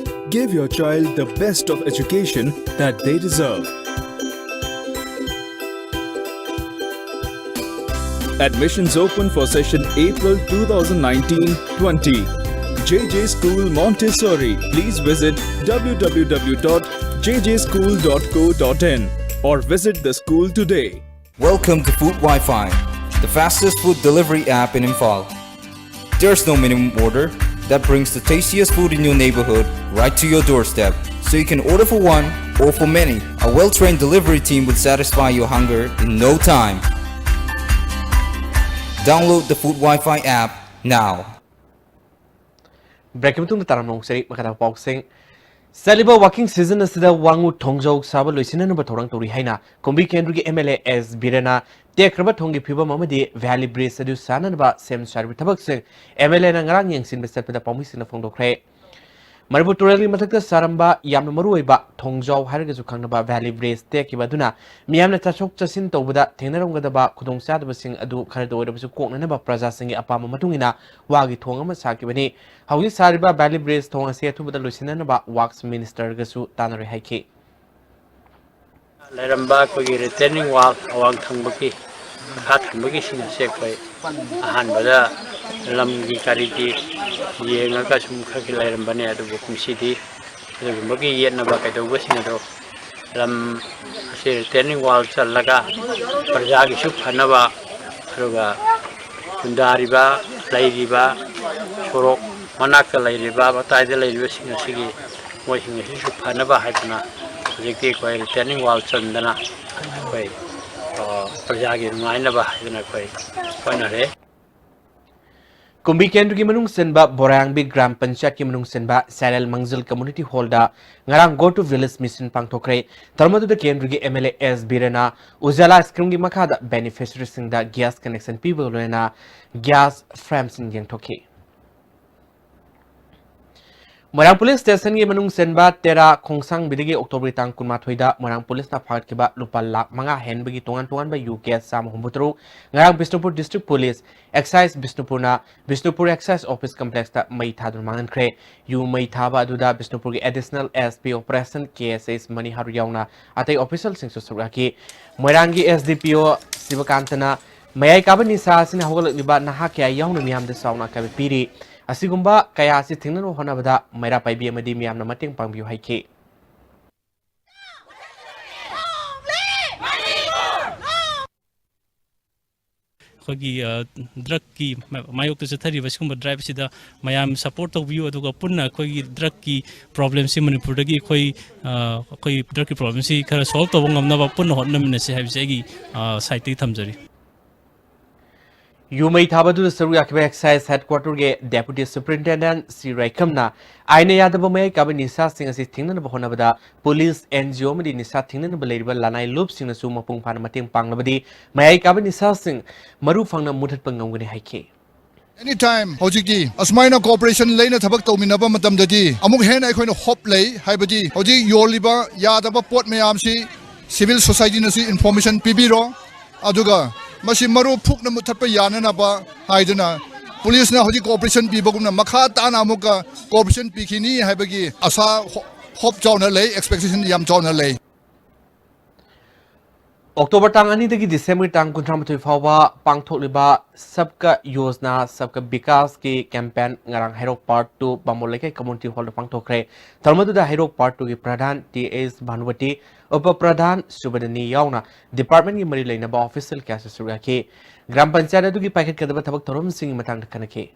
Give your child the best of education that they deserve. Admissions open for session April two thousand nineteen twenty. J J School Montessori. Please visit w w w dot j j school dot co dot in or visit the school today. Welcome to Food Wi-Fi, the fastest food delivery app in Imphal. There's no minimum order that brings the tastiest food in your neighborhood right to your doorstep. So you can order for one or for many. A well-trained delivery team will satisfy your hunger in no time. Download the Food Wi-Fi app now. ꯕ꯭ꯔꯦꯛꯀꯤ ꯃꯇꯨꯡꯗ ꯇꯥꯔꯝꯕ ꯃꯨꯛꯆꯔꯤ ꯃꯈꯥ ꯇꯥꯕ ꯄꯥꯎꯁꯤꯡ꯫ ꯆꯠꯂꯤꯕ ꯋꯥꯀꯤꯡ season ꯑꯁꯤꯗ ꯋꯥꯉꯨ ꯊꯣꯡꯖꯥꯎ ꯁꯥꯕ ꯂꯣꯏꯁꯤꯟꯅꯅꯕ ꯊꯧꯔꯥꯡ ꯇꯧꯔꯤ ꯍꯥꯏꯅ ꯀꯨꯝꯕꯤ ꯀꯦꯟꯗ꯭ꯔꯒꯤ ꯑꯦꯝ ꯑꯦꯜ ꯑꯦ ꯑꯦꯁ ꯕꯤꯔꯦꯟꯅ ꯇꯦꯛꯈ꯭ꯔꯕ ꯊꯣꯡꯒꯤ ꯐꯤꯕꯝ ꯑꯃꯗꯤ ꯚꯦꯂꯤ ꯕ꯭ꯔꯤꯖ ꯑꯗꯨ ꯁꯥꯅꯅꯕ ꯁꯦꯝ ꯁꯥꯔꯤꯕ ꯊꯕꯛꯁꯤꯡ ꯑꯦꯝ ꯑꯦꯜ ꯑꯦꯅ ꯉꯔꯥꯡ ꯌꯦꯡꯁꯤꯟꯕ ꯆꯠꯄꯗ ꯄꯥꯎꯃꯤꯁꯤꯡꯅ ꯐꯣꯡꯗꯣꯛꯈ꯭ꯔꯦ꯫ ꯃꯅꯤꯄꯨꯔ ꯇꯨꯔꯦꯜꯒꯤ ꯃꯊꯛꯇ ꯁꯥꯔꯝꯕ ꯌꯥꯝꯅ ꯃꯔꯨꯑꯣꯏꯕ ꯊꯣꯡꯖꯥꯎ ꯍꯥꯏꯔꯒꯁꯨ ꯈꯪꯅꯕ ꯚꯦꯂꯤ ꯕ꯭ꯔꯤꯖ ꯇꯦꯛꯈꯤꯕ ꯑꯗꯨꯅ ꯃꯤꯌꯥꯝꯅ ꯆꯠꯊꯣꯛ ꯆꯠꯁꯤꯟ ꯇꯧꯕꯗ ꯊꯦꯡꯅꯔꯝꯒꯗꯕ ꯈꯨꯗꯣꯡꯆꯥꯗꯕꯁꯤꯡ ꯑꯗꯨ ꯈꯔꯗ ꯑꯣꯏꯔꯕꯁꯨ ꯀꯣꯛꯅꯅꯕ ꯄ꯭ꯔꯖꯥꯁꯤꯡꯒꯤ ꯑꯄꯥꯝꯕ ꯃꯇꯨꯡ ꯏꯟꯅ ꯋꯥꯒꯤ ꯊꯣꯡ ꯑꯃ ꯁꯥꯈꯤꯕꯅꯤ꯫ ꯍꯧꯖꯤꯛ ꯁꯥꯔꯤꯕ ꯚꯦꯂꯤ ꯕ꯭ꯔꯤꯖ ꯊꯣꯡ ꯑꯁꯤ ꯑꯊꯨꯕꯗ ꯂꯣꯏꯁꯤꯟꯅꯅꯕ ꯋꯥꯛꯁ ꯃꯤꯅꯤꯁꯇꯔꯒꯁꯨ ꯇꯥꯟꯅꯔꯦ ꯍꯥꯏꯈꯤ꯫ ꯂꯩꯔꯝꯕ ꯑꯩꯈꯣꯏꯒꯤ ꯔꯤꯇꯦꯅꯤꯡ ꯋꯥꯜ ꯑꯋꯥꯡ ꯊꯪꯕꯒꯤ ꯃꯈꯥ ꯊꯪꯕꯒꯤꯁꯤꯡ ꯑꯁꯦ ꯑꯩꯈꯣꯏ ꯑꯍꯥꯟꯕꯗ ꯂꯝꯒꯤ ꯀꯔꯤꯒꯤ ꯌꯦꯡꯉꯒ ꯁꯨꯝ ꯈꯔ ꯈꯔ ꯂꯩꯔꯝꯕꯅꯦ, ꯑꯗꯨꯕꯨ ꯀꯨꯝꯁꯤꯗꯤ ꯑꯗꯨꯒꯨꯝꯕꯒꯤ ꯌꯦꯠꯅꯕ ꯀꯩꯗꯧꯕꯁꯤꯡ ꯑꯗꯣ ꯂꯝ ꯑꯁꯤ ꯔꯤꯇꯦꯅꯤꯡ ꯋꯥꯜ ꯆꯜꯂꯒ ꯄ꯭ꯔꯖꯥꯒꯤꯁꯨ ꯐꯅꯕ, ꯑꯗꯨꯒ ꯈꯨꯟꯗꯥꯔꯤꯕ, ꯂꯩꯔꯤꯕ, ꯁꯣꯔꯣꯛ ꯃꯅꯥꯛꯇ ꯂꯩꯔꯤꯕ, ꯃꯇꯥꯏꯗ ꯂꯩꯔꯤꯕꯁꯤꯡ ꯑꯁꯤꯒꯤ ꯃꯣꯏꯁꯤꯡ ꯑꯁꯤꯁꯨ ꯐꯅꯕ ꯍꯥꯏꯗꯅ ꯍꯧꯖꯤꯛꯇꯤ ꯑꯩꯈꯣꯏ ꯔꯤꯇꯦꯅꯤꯡ ꯋꯥꯜ ꯆꯟꯗꯅ ꯑꯩꯈꯣꯏ ꯄ꯭ꯔꯖꯥꯒꯤ ꯅꯨꯡꯉꯥꯏꯅꯕ ꯍꯥꯏꯗꯅ ꯑꯩꯈꯣꯏ ꯍꯣꯠꯅꯔꯦ꯫ ꯀꯨꯝꯕꯤ ꯀꯦꯟꯗ꯭ꯔꯒꯤ ꯃꯅꯨꯡ ꯆꯟꯕ ꯕꯣꯔꯥꯌꯥꯡꯕꯤ ꯒ꯭ꯔꯥꯝ ꯄꯟꯆꯥꯌꯠꯀꯤ ꯃꯅꯨꯡ ꯆꯟꯕ ꯁꯦꯔꯦꯜ ꯃꯪꯖꯜ ꯀꯝꯃꯨꯅꯤꯇꯤ ꯍꯣꯜꯗ ꯉꯔꯥꯡ Go to Village Mission ꯄꯥꯡꯊꯣꯛꯈ꯭ꯔꯦ꯫ ꯊꯧꯔꯝ ꯑꯗꯨꯗ ꯀꯦꯟꯗ꯭ꯔꯒꯤ ꯑꯦꯝ ꯑꯦꯜ ꯑꯦ ꯑꯦꯁ ꯕꯤꯔꯦꯟꯅ ꯎꯖꯥꯂꯥ ꯁ꯭ꯀꯤꯝꯒꯤ ꯃꯈꯥꯗ ꯕꯦꯅꯤꯐꯤꯁꯔꯤꯁꯤꯡꯗ ꯒ꯭ꯌꯥꯁ ꯀꯅꯦꯛꯁꯟ ꯄꯤꯕꯒ ꯂꯣꯏꯅꯅ ꯒ꯭ꯌꯥꯁ ꯐ꯭ꯔꯦꯝꯁꯤꯡ ꯌꯦꯟꯊꯣꯛꯈꯤ꯫ ꯃꯣꯏꯔꯥꯡ ꯄꯨꯂꯤꯁ ꯁ꯭ꯇꯦꯁꯟꯒꯤ ꯃꯅꯨꯡ ꯆꯟꯕ ꯇꯦꯔꯥ ꯈꯣꯡꯁꯥꯡꯕꯤꯗꯒꯤ ꯑꯣꯛꯇꯣꯕꯔꯒꯤ ꯇꯥꯡ ꯀꯨꯟꯃꯥꯊꯣꯏꯗ ꯃꯣꯏꯔꯥꯡ ꯄꯨꯂꯤꯁꯅ ꯐꯥꯒꯠꯈꯤꯕ ꯂꯨꯄꯥ ꯂꯥꯈ ꯃꯉꯥ ꯍꯦꯟꯕꯒꯤ ꯇꯣꯉꯥꯟ ꯇꯣꯉꯥꯟꯕ ꯌꯨ ꯀꯦꯁ ꯆꯥꯝꯃ ꯍꯨꯝꯐꯨ ꯇꯔꯨꯛ ꯉꯔꯥꯡ ꯕꯤꯁꯅꯨꯄꯨꯔ ꯗꯤꯁꯇ꯭ꯔꯤꯛ ꯄꯨꯂꯤꯁ ꯑꯦꯛꯁꯥꯏꯁ ꯕꯤꯁꯅꯨꯄꯨꯔꯅ ꯕꯤꯁꯅꯨꯄꯨꯔ ꯑꯦꯛꯁꯥꯏꯁ ꯑꯣꯐꯤꯁ ꯀꯝꯄ꯭ꯂꯦꯛꯁꯇ ꯃꯩ ꯊꯥꯗꯨꯅ ꯃꯥꯡꯍꯟꯈ꯭ꯔꯦ꯫ ꯌꯨ ꯃꯩ ꯊꯥꯕ ꯑꯗꯨꯗ ꯕꯤꯁꯅꯨꯄꯨꯔꯒꯤ ꯑꯦꯗꯤꯁꯅꯦꯜ ꯑꯦꯁ ꯄꯤ ꯑꯣꯄꯔꯦꯁꯟ ꯀꯦ ꯑꯦꯁ ꯑꯦꯁ ꯃꯅꯤꯍꯥꯔ ꯌꯥꯎꯅ ꯑꯇꯩ ꯑꯣꯐꯤꯁꯤꯌꯦꯜꯁꯤꯡꯁꯨ ꯁꯔꯨꯛ ꯌꯥꯈꯤ꯫ ꯃꯣꯏꯔꯥꯡꯒꯤ ꯑꯦꯁ ꯗꯤ ꯄꯤ ꯑꯣ ꯁꯤꯕꯀꯥꯟꯇꯅ ꯃꯌꯥꯏ ꯀꯥꯕ ꯅꯤꯁꯥ ꯑꯁꯤꯅ ꯍꯧꯒꯠꯂꯛꯂꯤꯕ ꯅꯍꯥ ꯀꯌꯥ ꯌꯥꯎꯅ ꯃꯤꯌꯥꯝꯗ ꯆꯥꯎꯅ ꯑꯀꯥꯏꯕ ꯄꯤꯔꯤ꯫ ꯑꯁꯤꯒꯨꯝꯕ ꯀꯌꯥ ꯑꯁꯤ ꯊꯤꯡꯅꯅꯕ ꯍꯣꯠꯅꯕꯗ ꯃꯩꯔꯥ ꯄꯥꯏꯕꯤ ꯑꯃꯗꯤ ꯃꯤꯌꯥꯝꯅ ꯃꯇꯦꯡ ꯄꯥꯡꯕꯤꯌꯨ ꯍꯥꯏꯈꯤ꯫ ꯑꯩꯈꯣꯏꯒꯤ ꯗ꯭ꯔꯛꯀꯤ ꯃꯥꯌꯣꯛꯇ ꯆꯠꯊꯔꯤꯕ ꯁꯤꯒꯨꯝꯕ ꯗ꯭ꯔꯥꯏꯕꯁꯤꯗ ꯃꯌꯥꯝ ꯁꯄꯣꯔꯠ ꯇꯧꯕꯤꯌꯨ, ꯑꯗꯨꯒ ꯄꯨꯟꯅ ꯑꯩꯈꯣꯏꯒꯤ ꯗ꯭ꯔꯛꯀꯤ ꯄ꯭ꯔꯣꯕ꯭ꯂꯦꯝꯁꯤ ꯃꯅꯤꯄꯨꯔꯗꯒꯤ ꯑꯩꯈꯣꯏ ꯑꯩꯈꯣꯏ ꯗ꯭ꯔꯛꯀꯤ ꯄ꯭ꯔꯣꯕ꯭ꯂꯦꯝꯁꯤ ꯈꯔ ꯁꯣꯜꯕ ꯇꯧꯕ ꯉꯝꯅꯕ ꯄꯨꯟꯅ ꯍꯣꯠꯅꯃꯤꯟꯅꯁꯤ ꯍꯥꯏꯕꯁꯤ ꯑꯩꯒꯤ ꯁꯥꯏꯠꯇꯒꯤ ꯊꯝꯖꯔꯤ꯫ ꯌꯨꯝ ꯃꯩ ꯊꯥꯕꯗꯨꯗ ꯁꯔꯨꯛ ꯌꯥꯈꯤꯕ ꯑꯦꯛꯁꯥꯏꯁ ꯍꯦꯗꯀ꯭ꯋꯥꯇꯔꯒꯤ ꯗꯦꯄꯨꯇꯤ ꯁꯨꯄꯔꯤꯟꯇꯦꯟꯗꯦꯟꯠ ꯁꯤ ꯔꯥꯏꯈꯝꯅ ꯑꯥꯏꯟꯅ ꯌꯥꯗꯕ ꯃꯌꯥꯏ ꯀꯥꯕ ꯅꯤꯁꯥꯁꯤꯡ ꯑꯁꯤ ꯊꯤꯡꯅꯅꯕ ꯍꯣꯠꯅꯕꯗ ꯄꯨꯂꯤꯁ, ꯑꯦꯟ ꯖꯤ ꯑꯣ ꯑꯃꯗꯤ ꯅꯤꯁꯥ ꯊꯤꯡꯅꯅꯕ ꯂꯩꯔꯤꯕ ꯂꯅꯥꯏ ꯂꯨꯞꯁꯤꯡꯅꯁꯨ ꯃꯄꯨꯡ ꯐꯥꯅ ꯃꯇꯦꯡ ꯄꯥꯡꯅꯕꯗꯤ ꯃꯌꯥꯏ ꯀꯥꯕ ꯅꯤꯁꯥꯁꯤꯡ ꯃꯔꯨ ꯐꯪꯅ ꯃꯨꯊꯠꯄ ꯉꯝꯒꯅꯤ ꯍꯥꯏꯈꯤ꯫ Anytime ꯍꯧꯖꯤꯛꯇꯤ ꯑꯁꯨꯃꯥꯏꯅ ꯀꯣꯑꯣꯄꯔꯦꯁꯟ ꯂꯩꯅ ꯊꯕꯛ ꯇꯧꯃꯤꯟꯅꯕ ꯃꯇꯝꯗꯗꯤ ꯑꯃꯨꯛ ꯍꯦꯟꯅ ꯑꯩꯈꯣꯏꯅ ꯍꯣꯞ ꯂꯩ, ꯍꯥꯏꯕꯗꯤ ꯍꯧꯖꯤꯛ ꯌꯣꯜꯂꯤꯕ ꯌꯥꯗꯕ ꯄꯣꯠ ꯃꯌꯥꯝꯁꯤ ꯁꯤꯚꯤꯜ ꯁꯣꯁꯥꯏꯇꯤꯅꯁꯨ ꯏꯟꯐꯣꯔꯃꯦꯁꯟ ꯄꯤꯕꯤꯔꯣ, ꯑꯗꯨꯒ ꯃꯁꯤ ꯃꯔꯨ ꯐꯨꯛꯅ ꯃꯨꯠꯊꯠꯄ ꯌꯥꯅꯅꯕ ꯍꯥꯏꯗꯨꯅ ꯄꯨꯂꯤꯁꯅ ꯍꯧꯖꯤꯛ ꯀꯣꯑꯣꯄꯔꯦꯁꯟ ꯄꯤꯕꯒꯨꯝꯅ ꯃꯈꯥ ꯇꯥꯅ ꯑꯃꯨꯛꯀ ꯀꯣꯑꯣꯄꯔꯦꯁꯟ ꯄꯤꯈꯤꯅꯤ ꯍꯥꯏꯕꯒꯤ ꯑꯁꯥ, ꯍꯣ-, ꯍꯣꯞ ꯆꯥꯎꯅ ꯂꯩ, ꯑꯦꯛꯁꯄꯦꯛꯇꯦꯁꯟ ꯌꯥꯝ ꯆꯥꯎꯅ ꯂꯩ꯫ ꯑꯣꯛꯇꯣꯕꯔ ꯇꯥꯡ ꯑꯅꯤꯗꯒꯤ ꯗꯤꯁꯦꯝꯕꯔ ꯇꯥꯡ ꯀꯨꯟꯊ꯭ꯔꯥ ꯃꯥꯊꯣꯏ ꯐꯥꯎꯕ ꯄꯥꯡꯊꯣꯛꯂꯤꯕ ꯁꯕꯀꯥ ꯌꯣꯖꯅꯥ ꯁꯕꯀꯥ ꯕꯤꯀꯥꯁꯀꯤ ꯀꯦꯝꯄꯦꯟ ꯉꯔꯥꯡ ꯍꯩꯔꯣꯛ ꯄꯥꯔꯠ ꯇꯨ ꯕꯥꯃꯣꯟ ꯂꯩꯀꯥꯏ ꯀꯝꯃ꯭ꯌꯨꯅꯤꯇꯤ ꯍꯣꯜꯗ ꯄꯥꯡꯊꯣꯛꯈ꯭ꯔꯦ꯫ ꯊꯧꯔꯝ ꯑꯗꯨꯗ ꯍꯩꯔꯣꯛ ꯄꯥꯔꯠ ꯇꯨꯒꯤ ꯄ꯭ꯔꯙꯥꯟ ꯇꯤ ꯑꯦꯁ ꯚꯥꯅꯨꯃꯇꯤ, ꯎꯄ ꯄ꯭ꯔꯙꯥꯟ ꯁꯨꯕꯗꯅꯤ ꯌꯥꯎꯅ ꯗꯤꯄꯥꯔꯠꯃꯦꯟꯒꯤ ꯃꯔꯤ ꯂꯩꯅꯕ ꯑꯣꯐꯤꯁꯤꯌꯦꯜ ꯀꯌꯥꯁꯨ ꯁꯔꯨꯛ ꯌꯥꯈꯤ꯫ ꯒ꯭ꯔꯥꯝ ꯄꯟꯆꯥꯌꯠ ꯑꯗꯨꯒꯤ ꯄꯥꯏꯈꯠꯀꯗꯕ ꯊꯕꯛ ꯊꯧꯔꯝꯁꯤꯡꯒꯤ ꯃꯇꯥꯡꯗ ꯈꯟꯅꯈꯤ꯫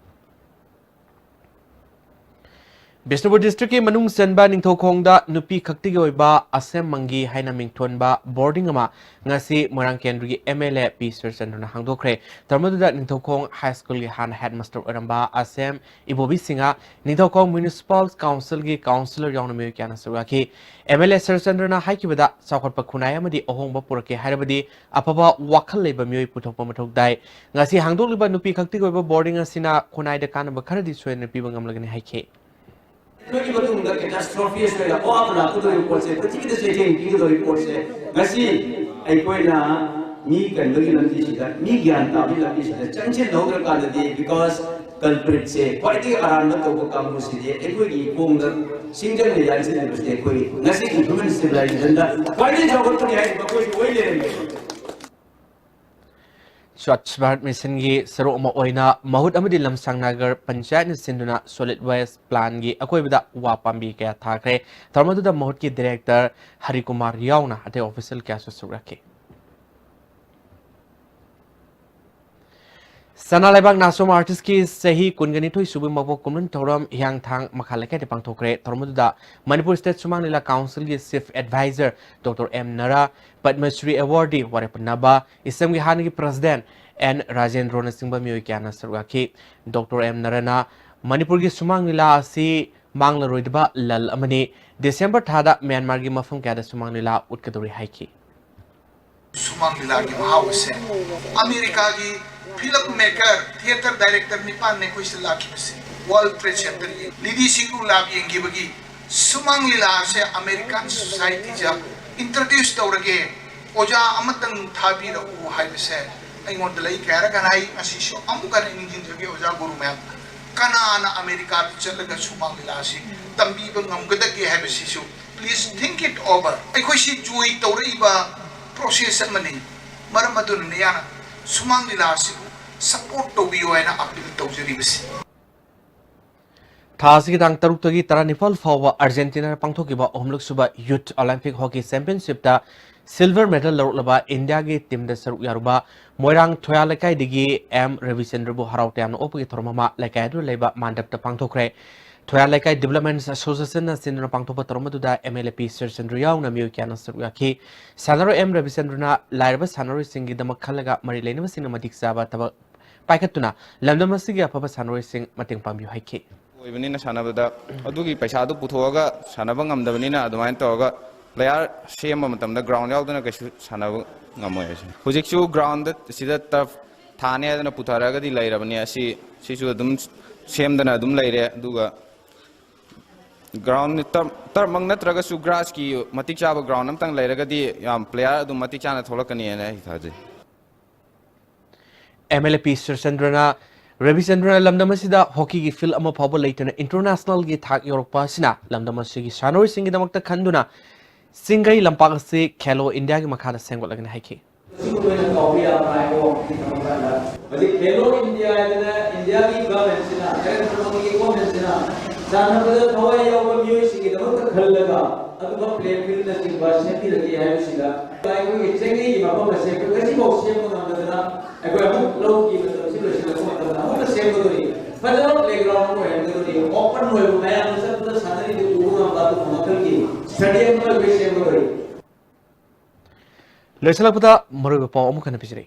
ꯕꯤꯁꯅꯨꯄꯨꯔ ꯗꯤꯁꯇ꯭ꯔꯤꯛꯀꯤ ꯃꯅꯨꯡ ꯆꯟꯕ ꯅꯤꯡꯊꯧꯈꯣꯡꯗ ꯅꯨꯄꯤ ꯈꯛꯇꯒꯤ ꯑꯣꯏꯕ ꯑꯁꯦꯝ ꯃꯪꯒꯤ ꯍꯥꯏꯅ ꯃꯤꯡꯊꯣꯟꯕ ꯕꯣꯔꯗꯤꯡ ꯑꯃ ꯉꯁꯤ ꯃꯣꯏꯔꯥꯡ ꯀꯦꯟꯗ꯭ꯔꯒꯤ ꯑꯦꯝ ꯑꯦꯜ ꯑꯦ ꯄꯤ ꯁꯨꯔꯆꯟꯗ꯭ꯔꯅ ꯍꯥꯡꯗꯣꯛꯈ꯭ꯔꯦ꯫ ꯊꯧꯔꯝ ꯑꯗꯨꯗ ꯅꯤꯡꯊꯧꯈꯣꯡ ꯍꯥꯏ ꯁ꯭ꯀꯨꯜꯒꯤ ꯍꯥꯟꯅ ꯍꯦꯗꯃꯥꯁꯇꯔ ꯑꯣꯏꯔꯝꯕ ꯑꯁꯦꯝ ꯏꯕꯣꯕꯤ ꯁꯤꯡꯍ, ꯅꯤꯡꯊꯧꯈꯣꯡ ꯃ꯭ꯌꯨꯅꯤꯁꯤꯄꯥꯜ ꯀꯥꯎꯟꯁꯤꯜꯒꯤ ꯀꯥꯎꯟꯁꯤꯂꯔ ꯌꯥꯎꯅ ꯃꯤꯑꯣꯏ ꯀꯌꯥꯅ ꯁꯔꯨꯛ ꯌꯥꯈꯤ꯫ ꯑꯦꯝ ꯑꯦꯜ ꯑꯦ ꯁꯨꯔꯆꯟꯗ꯭ꯔꯅ ꯍꯥꯏꯈꯤꯕꯗ, ꯆꯥꯎꯈꯠꯄ ꯈꯨꯟꯅꯥꯏ ꯑꯃꯗꯤ ꯑꯍꯣꯡꯕ ꯄꯨꯔꯛꯀꯦ ꯍꯥꯏꯔꯕꯗꯤ ꯑꯐꯕ ꯋꯥꯈꯜ ꯂꯩꯕ ꯃꯤꯑꯣꯏ ꯄꯨꯊꯣꯛꯄ ꯃꯊꯧ ꯇꯥꯏ꯫ ꯉꯁꯤ ꯍꯥꯡꯗꯣꯛꯂꯤꯕ ꯅꯨꯄꯤ ꯈꯛꯇꯒꯤ ꯑꯣꯏꯕ ꯕꯣꯔꯗꯤꯡ ꯑꯁꯤꯅ ꯈꯨꯟꯅꯥꯏꯗ ꯀꯥꯟꯅꯕ ꯈꯔꯗꯤ ꯁꯣꯏꯗꯅ ꯄꯤꯕ ꯉꯝꯂꯒꯅꯤ ꯍꯥꯏꯈꯤ꯫ ꯑꯩꯈꯣꯏꯒꯤ ꯃꯇꯨꯡꯗ ꯀꯦꯇꯥꯁꯇ꯭ꯔꯣꯐꯤ ꯑꯁꯣꯏ ꯑꯄꯥ ꯑꯃ ꯂꯥꯛꯀꯗꯧꯔꯤꯕ ꯄꯣꯠꯁꯦ, ꯄ꯭ꯔꯤꯊꯤꯕꯤꯗ ꯆꯩꯊꯦꯡ ꯄꯤꯒꯗꯧꯔꯤꯕ ꯄꯣꯠꯁꯦ, ꯉꯁꯤ ꯑꯩꯈꯣꯏꯅ ꯃꯤ ꯀꯟꯕꯒꯤ ꯂꯝꯕꯤꯁꯤꯗ, ꯃꯤ ꯒ꯭ꯌꯥꯟ ꯇꯥꯕꯒꯤ ꯂꯝꯕꯤꯁꯤꯗ ꯆꯪꯁꯤꯟꯍꯧꯗ꯭ꯔꯀꯥꯟꯗꯗꯤ, ꯕꯤꯀꯣꯁ ꯀꯜꯄ꯭ꯔꯤꯠꯁꯦ, ꯈ꯭ꯋꯥꯏꯗꯒꯤ ꯑꯔꯥꯟꯕ ꯇꯧꯕ ꯀꯥꯡꯕꯨꯁꯤꯗꯤ ꯑꯩꯈꯣꯏꯒꯤ ꯈꯣꯡꯗ ꯁꯤꯡꯖꯪꯅ ꯌꯥꯟꯁꯤꯟꯅꯕꯁꯦ ꯑꯩꯈꯣꯏ ꯉꯁꯤꯒꯤ ꯍ꯭ꯌꯨꯃꯦꯟ ꯁꯤꯚꯤꯂꯥꯏꯖꯦꯁꯟꯗ ꯈ꯭ꯋꯥꯏꯗꯒꯤ ꯆꯥꯎꯈꯠꯄꯅꯤ ꯍꯥꯏꯔꯤꯕ ꯑꯩꯈꯣꯏ ꯑꯣꯏ ꯂꯩꯔꯝꯃꯦ꯫ ꯁ꯭ꯋꯥꯆ ꯚꯥꯔꯠ ꯃꯤꯁꯟꯒꯤ ꯁꯔꯨꯛ ꯑꯃ ꯑꯣꯏꯅ ꯃꯍꯨꯠ ꯑꯃꯗꯤ ꯂꯝꯁꯥꯡ ꯅꯥꯒꯔ ꯄꯟꯆꯥꯌꯠꯅ ꯁꯤꯟꯗꯨꯅ ꯁꯣꯂꯤꯗ ꯋꯦꯁ ꯄ꯭ꯂꯥꯟꯒꯤ ꯑꯀꯣꯏꯕꯗ ꯋꯥ ꯄꯥꯝꯕꯤ ꯀꯌꯥ ꯊꯥꯈ꯭ꯔꯦ꯫ ꯊꯧꯔꯝ ꯑꯗꯨꯗ ꯃꯍꯨꯠꯀꯤ ꯗꯤꯔꯦꯛꯇꯔ ꯍꯔꯤꯀꯨꯃꯥꯔ ꯌꯥꯎꯅ ꯑꯇꯩ ꯑꯣꯐꯤꯁꯤꯌꯦꯜ ꯀꯌꯥꯁꯨ ꯁꯔꯨꯛ ꯌꯥꯈꯤ꯫ ꯁꯅꯥ ꯂꯩꯕꯥꯛ ꯅꯥꯆꯣꯝ ꯑꯥꯔꯇꯤꯁꯀꯤ ꯆꯍꯤ ꯀꯨꯟꯒ ꯅꯤꯊꯣꯏ ꯁꯨꯕ ꯃꯄꯣꯛ ꯀꯨꯝꯂꯣꯟ ꯊꯧꯔꯝ ꯍꯤꯌꯥꯡꯊꯥꯡ ꯃꯈꯥ ꯂꯩꯀꯥꯏꯗ ꯄꯥꯡꯊꯣꯛꯈ꯭ꯔꯦ꯫ ꯊꯧꯔꯝ ꯑꯗꯨꯗ ꯃꯅꯤꯄꯨꯔ ꯁ꯭ꯇꯦꯠ ꯁꯨꯃꯥꯡ ꯂꯤꯂꯥ ꯀꯥꯎꯟꯁꯤꯜꯒꯤ chief adviser doctor M Nara, Padma Shri awardee ꯋꯥꯔꯦꯞ ꯅꯕ ꯏꯁꯝꯒꯤ ꯍꯥꯟꯅꯒꯤ ꯄ꯭ꯔꯁꯤꯗꯦꯟꯠ ꯑꯦꯟ ꯔꯥꯖꯦꯟꯗ꯭ꯔꯣꯅꯆꯤꯡꯕ ꯃꯤꯑꯣꯏ ꯀꯌꯥꯅ ꯁꯔꯨꯛ ꯌꯥꯈꯤ꯫ ꯗꯣꯛꯇꯔ ꯑꯦꯝ ꯅꯔꯥꯅ ꯃꯅꯤꯄꯨꯔꯒꯤ ꯁꯨꯃꯥꯡ ꯂꯤꯂꯥ ꯑꯁꯤ ꯃꯥꯡꯂꯔꯣꯏꯗꯕ ꯂꯜ ꯑꯃꯅꯤ꯫ ꯗꯤꯁꯦꯝꯕꯔ ꯊꯥꯗ ꯃ꯭ꯌꯥꯟꯃꯥꯔꯒꯤ ꯃꯐꯝ ꯀꯌꯥꯗ ꯁꯨꯃꯥꯡ ꯂꯤꯂꯥ ꯎꯠꯀꯗꯧꯔꯤ ꯍꯥꯏꯈꯤ꯫ ꯁꯨꯃꯥꯡ ꯂꯤꯂꯥꯒꯤ ꯃꯍꯥꯎ ꯑꯁꯦ ꯑꯃꯦꯔꯤꯀꯥꯒꯤ ꯐꯤꯂꯝ ꯃꯦꯀꯔ, ꯊꯤꯌꯦꯇꯔ ꯗꯥꯏꯔꯦꯛꯇꯔ ꯅꯤꯄꯥꯟꯅ ꯑꯩꯈꯣꯏ ꯁꯤꯗ ꯂꯥꯛꯈꯤꯕꯁꯦ꯫ ꯋꯥꯔꯜ ꯇ꯭ꯔꯦꯗ ꯁꯦꯟꯇꯔꯒꯤ ꯂꯤꯗꯤ ꯁꯤꯡꯒꯨ ꯂꯥꯞ ꯌꯦꯡꯈꯤꯕꯒꯤ ꯁꯨꯃꯥꯡ ꯂꯤꯂꯥ ꯑꯁꯦ ꯑꯃꯦꯔꯤꯀꯥꯟ ꯁꯣꯁꯥꯏꯇꯤꯗ ꯏꯟꯇ꯭ꯔꯣꯗ꯭ꯌꯨꯁ ꯇꯧꯔꯒꯦ, ꯑꯣꯖꯥ ꯑꯃꯇꯪ ꯊꯥꯕꯤꯔꯛꯎ ꯍꯥꯏꯕꯁꯦ ꯑꯩꯉꯣꯟꯗ ꯂꯩ꯫ ꯀꯌꯥꯔꯛ ꯍꯟꯅ ꯍꯥꯏ, ꯉꯁꯤꯁꯨ ꯑꯃꯨꯛ ꯍꯟꯅ ꯅꯤꯡꯁꯤꯡꯖꯒꯦ ꯑꯣꯖꯥ ꯒꯨꯔꯨ ꯃꯌꯥꯝ꯫ ꯀꯅꯥꯅ ꯑꯃꯦꯔꯤꯀꯥꯗ ꯆꯠꯂꯒ ꯁꯨꯃꯥꯡ ꯂꯤꯂꯥ ꯑꯁꯤ ꯇꯝꯕꯤꯕ ꯉꯝꯒꯗꯒꯦ ꯍꯥꯏꯕꯁꯤꯁꯨ please think it over꯫ ꯑꯩꯈꯣꯏꯁꯤ ꯖꯣꯏ ꯇꯧꯔꯛꯏꯕ ꯄ꯭ꯔꯣꯁꯦꯁ ꯑꯃꯅꯤ꯫ ꯃꯔꯝ ꯑꯗꯨꯅꯅꯦ ꯌꯥꯅ ꯁꯨꯃꯥꯡ ꯂꯤꯂꯥ ꯑꯁꯤꯕꯨ ꯁꯄꯣꯔꯠ ꯇꯧꯕꯤꯌꯨ ꯍꯥꯏꯅ ꯑꯄꯤꯜ ꯇꯧꯖꯔꯤꯕꯁꯤ꯫ ꯊꯥ ꯑꯁꯤꯒꯤ ꯇꯥꯡ ꯇꯔꯨꯛꯇꯒꯤ ꯇꯔꯥꯅꯤꯄꯥꯜ ꯐꯥꯎꯕ ꯑꯥꯔꯖꯦꯟꯇꯤꯅꯥꯗ ꯄꯥꯡꯊꯣꯛꯈꯤꯕ ꯑꯍꯨꯝꯂꯛ ꯁꯨꯕ ꯌꯨꯊ ꯑꯣꯂꯤꯝꯄꯤꯛ ꯍꯣꯀꯤ ꯆꯦꯝꯄꯤꯌꯟꯁꯤꯞꯇ ꯁꯤꯜꯚꯔ ꯃꯦꯗꯜ ꯂꯧꯔꯛꯂꯕ ꯏꯟꯗꯤꯌꯥꯒꯤ ꯇꯤꯝꯗ ꯁꯔꯨꯛ ꯌꯥꯔꯨꯕ ꯃꯣꯏꯔꯥꯡ ꯊꯣꯌꯥ ꯂꯩꯀꯥꯏꯗꯒꯤ ꯑꯦꯝ ꯔꯕꯤꯆꯟꯗ꯭ꯔꯕꯨ ꯍꯔꯥꯎ ꯇꯌꯥꯝꯅ ꯑꯣꯛꯄꯒꯤ ꯊꯧꯔꯝ ꯑꯃ ꯂꯩꯀꯥꯏ ꯑꯗꯨꯗ ꯂꯩꯕ ꯃꯥꯟꯗꯞꯇ ꯄꯥꯡꯊꯣꯛꯈ꯭ꯔꯦ꯫ ꯊꯣꯌꯥ ꯂꯩꯀꯥꯏ ꯗꯤꯕꯂꯞꯃꯦꯟ ꯑꯦꯁꯣꯁꯤꯌꯦꯁꯟꯅ ꯁꯤꯟꯗꯨꯅ ꯄꯥꯡꯊꯣꯛꯄ ꯊꯧꯔꯝ ꯑꯗꯨꯗ ꯑꯦꯝ ꯑꯦꯜ ꯑꯦ ꯄꯤ ꯁꯨꯔꯆꯟꯗ꯭ꯔ ꯌꯥꯎꯅ ꯃꯤꯑꯣꯏ ꯀꯌꯥꯅ ꯁꯔꯨꯛ ꯌꯥꯈꯤ꯫ ꯁꯥꯟꯅꯔꯣꯏ ꯑꯦꯝ ꯔꯕꯤꯆꯟꯗ꯭ꯔꯅ ꯂꯥꯏꯔꯕ ꯁꯥꯟꯅꯔꯣꯏꯁꯤꯡꯒꯤꯗꯃꯛ ꯈꯜꯂꯒ ꯃꯔꯤ ꯂꯩꯅꯕꯁꯤꯡꯅ ꯃꯇꯤꯛ ꯆꯥꯕ ꯊꯕꯛ ꯄꯥꯏꯈꯠꯇꯨꯅ ꯂꯝꯗꯝ ꯑꯁꯤꯒꯤ ꯑꯐꯕ ꯁꯥꯟꯅꯔꯣꯏꯁꯤꯡ ꯃꯇꯦꯡ ꯄꯥꯡꯕꯤꯌꯨ ꯍꯥꯏꯈꯤ꯫ ꯑꯣꯏꯕꯅꯤꯅ ꯁꯥꯟꯅꯕꯗ ꯑꯗꯨꯒꯤ ꯄꯩꯁꯥꯗꯨ ꯄꯨꯊꯣꯛꯑꯒ ꯁꯥꯟꯅꯕ ꯉꯝꯗꯕꯅꯤꯅ ꯑꯗꯨꯃꯥꯏꯅ ꯇꯧꯔꯒ ꯄ꯭ꯂꯦꯌꯥꯔ ꯁꯦꯝꯕ ꯃꯇꯝꯗ ꯒ꯭ꯔꯥꯎꯟ ꯌꯥꯎꯗꯅ ꯀꯩꯁꯨ ꯁꯥꯟꯅꯕ ꯉꯝꯃꯣꯏ ꯍꯥꯏꯁꯦ꯫ ꯍꯧꯖꯤꯛꯁꯨ ꯒ꯭ꯔꯥꯎꯟꯗ ꯁꯤꯗ ꯇꯔꯐ ꯊꯥꯅꯤ ꯍꯥꯏꯗꯅ ꯄꯨꯊꯔꯛꯑꯒꯗꯤ ꯂꯩꯔꯕꯅꯤ꯫ ꯑꯁꯤ ꯁꯤꯁꯨ ꯑꯗꯨꯝ ꯁꯦꯝꯗꯅ ꯑꯗꯨꯝ ꯂꯩꯔꯦ꯫ ꯑꯗꯨꯒ ꯒ꯭ꯔꯥꯎꯟ ꯇꯔꯐ, ꯇꯔꯐꯃꯛ ꯅꯠꯇ꯭ꯔꯒꯁꯨ ꯒ꯭ꯔꯥꯁꯀꯤ ꯃꯇꯤꯛ ꯆꯥꯕ ꯒ꯭ꯔꯥꯎꯟ ꯑꯃꯇꯪ ꯂꯩꯔꯒꯗꯤ ꯌꯥꯝ ꯄ꯭ꯂꯦꯌꯥꯔ ꯑꯗꯨꯝ ꯃꯇꯤꯛ ꯆꯥꯅ ꯊꯣꯛꯂꯛꯀꯅꯤ ꯍꯥꯏꯅ ꯑꯩ ꯊꯥꯖꯩ꯫ ꯑꯦꯝ ꯑꯦꯜ ꯑꯦ ꯄꯤ ꯁꯨꯔꯆꯟꯗ꯭ꯔꯅ ꯔꯕꯤꯆꯟꯗ꯭ꯔꯅ ꯂꯝꯗꯝ ꯑꯁꯤꯗ ꯍꯣꯀꯤꯒꯤ ꯐꯤꯜꯗ ꯑꯃ ꯐꯥꯎꯕ ꯂꯩꯇꯅ ꯏꯟꯇꯔꯅꯦꯁꯅꯦꯜꯒꯤ ꯊꯥꯛ ꯌꯧꯔꯛꯄ ꯑꯁꯤꯅ ꯂꯝꯗꯝ ꯑꯁꯤꯒꯤ ꯁꯥꯟꯅꯔꯣꯏꯁꯤꯡꯒꯤꯗꯃꯛꯇ ꯈꯟꯗꯨꯅ ꯆꯤꯡꯒꯩ ꯂꯝꯄꯥꯛ ꯑꯁꯤ ꯈꯦꯂꯣ ꯏꯟꯗꯤꯌꯥꯒꯤ ꯃꯈꯥꯗ ꯁꯦꯝꯒꯠꯂꯒꯅꯤ ꯍꯥꯏꯈꯤ꯫ ꯃꯁꯤꯕꯨ ꯂꯣꯏꯅ ꯀꯥꯎꯕ ꯌꯥꯕ ꯍꯥꯏꯕ ꯋꯥꯐꯝꯁꯤ ꯊꯝꯃꯀꯥꯟꯗ, ꯍꯧꯖꯤꯛ ꯈꯦꯂꯣ ꯏꯟꯗꯤꯌꯥ ꯍꯥꯏꯗꯅ ꯏꯟꯗꯤꯌꯥꯒꯤ ꯒꯚꯔꯟꯃꯦꯟꯠꯁꯤꯅ, ꯅꯔꯦꯟꯗ꯭ꯔ ꯃꯣꯗꯤꯒꯤ ꯒꯚꯔꯟꯃꯦꯟꯠꯁꯤꯅ ꯁꯥꯟꯅꯕꯗ ꯊꯋꯥꯏ ꯌꯥꯎꯕ ꯃꯤꯑꯣꯏꯁꯤꯡꯒꯤꯗꯃꯛꯇ ꯈꯜꯂꯒ ꯑꯗꯨꯒ ꯄ꯭ꯂꯦ ꯐꯤꯜꯗꯅꯆꯤꯡꯕ ꯁꯦꯝꯕꯤꯔꯒꯦ ꯍꯥꯏꯕꯁꯤꯗ ꯑꯩꯈꯣꯏꯒꯤ ꯆꯦꯡꯅꯩꯒꯤ ꯃꯐꯝ ꯑꯁꯦ ꯑꯩꯈꯣꯏ ꯉꯁꯤꯐꯥꯎ ꯁꯦꯝꯕ ꯉꯝꯗꯗꯅ ꯑꯩꯈꯣꯏ ꯑꯃꯨꯛ ꯂꯧꯒꯤ ꯃꯇꯝꯁꯤ ꯂꯣꯏꯁꯤꯜꯂꯛꯄ ꯃꯇꯝꯗ ꯑꯃꯨꯛꯀ ꯁꯦꯝꯒꯗꯣꯔꯤ꯫ ꯐꯖꯕ playground ꯑꯃ ꯑꯣꯏꯍꯟꯒꯗꯣꯔꯤ꯫ Open ꯑꯣꯏꯕ ꯃꯌꯥꯝꯅ ꯆꯠꯄꯗ ꯁꯥꯟꯅꯔꯤꯗꯨ ꯎꯕ ꯉꯝꯕ ꯑꯗꯨꯒꯨꯝꯕ ꯃꯈꯜꯒꯤ stadium ꯑꯃ ꯑꯩꯈꯣꯏ ꯁꯦꯝꯒꯗꯣꯔꯤ꯫ ꯂꯣꯏꯁꯤꯜꯂꯛꯄꯗ ꯃꯔꯨꯑꯣꯏꯕ ꯄꯥꯎ ꯑꯃꯨꯛ ꯍꯟꯅ ꯄꯤꯖꯔꯤ꯫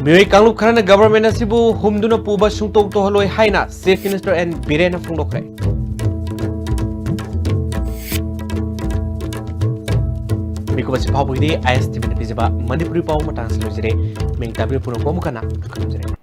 ꯃꯤꯑꯣꯏ ꯀꯥꯡꯂꯨꯞ ꯈꯔꯅ government ꯑꯁꯤꯕꯨ ꯍꯨꯝꯗꯨꯅ ꯄꯨꯕ ꯁꯨꯡꯇꯧ ꯇꯧꯍꯜꯂꯣꯏ ꯍꯥꯏꯅ Chief Minister N ꯕꯤꯔꯦꯟꯅ ꯐꯣꯡꯗꯣꯛꯈ꯭ꯔꯦ꯫ ꯃꯤꯀꯨꯞ ꯑꯁꯤ ꯐꯥꯎꯕꯒꯤꯗꯤ ISTVꯅ ꯄꯤꯖꯕ ꯃꯅꯤꯄꯨꯔꯤ ꯄꯥꯎ ꯃꯇꯥꯡ ꯑꯁꯤ ꯂꯣꯏꯖꯔꯦ꯫ ꯃꯤꯡ ꯇꯥꯕꯤꯕ ꯄꯨꯝꯅꯃꯛꯄꯨ ꯑꯃꯨꯛ ꯍꯟꯅ ꯈꯨꯔꯨꯝꯖꯔꯤ꯫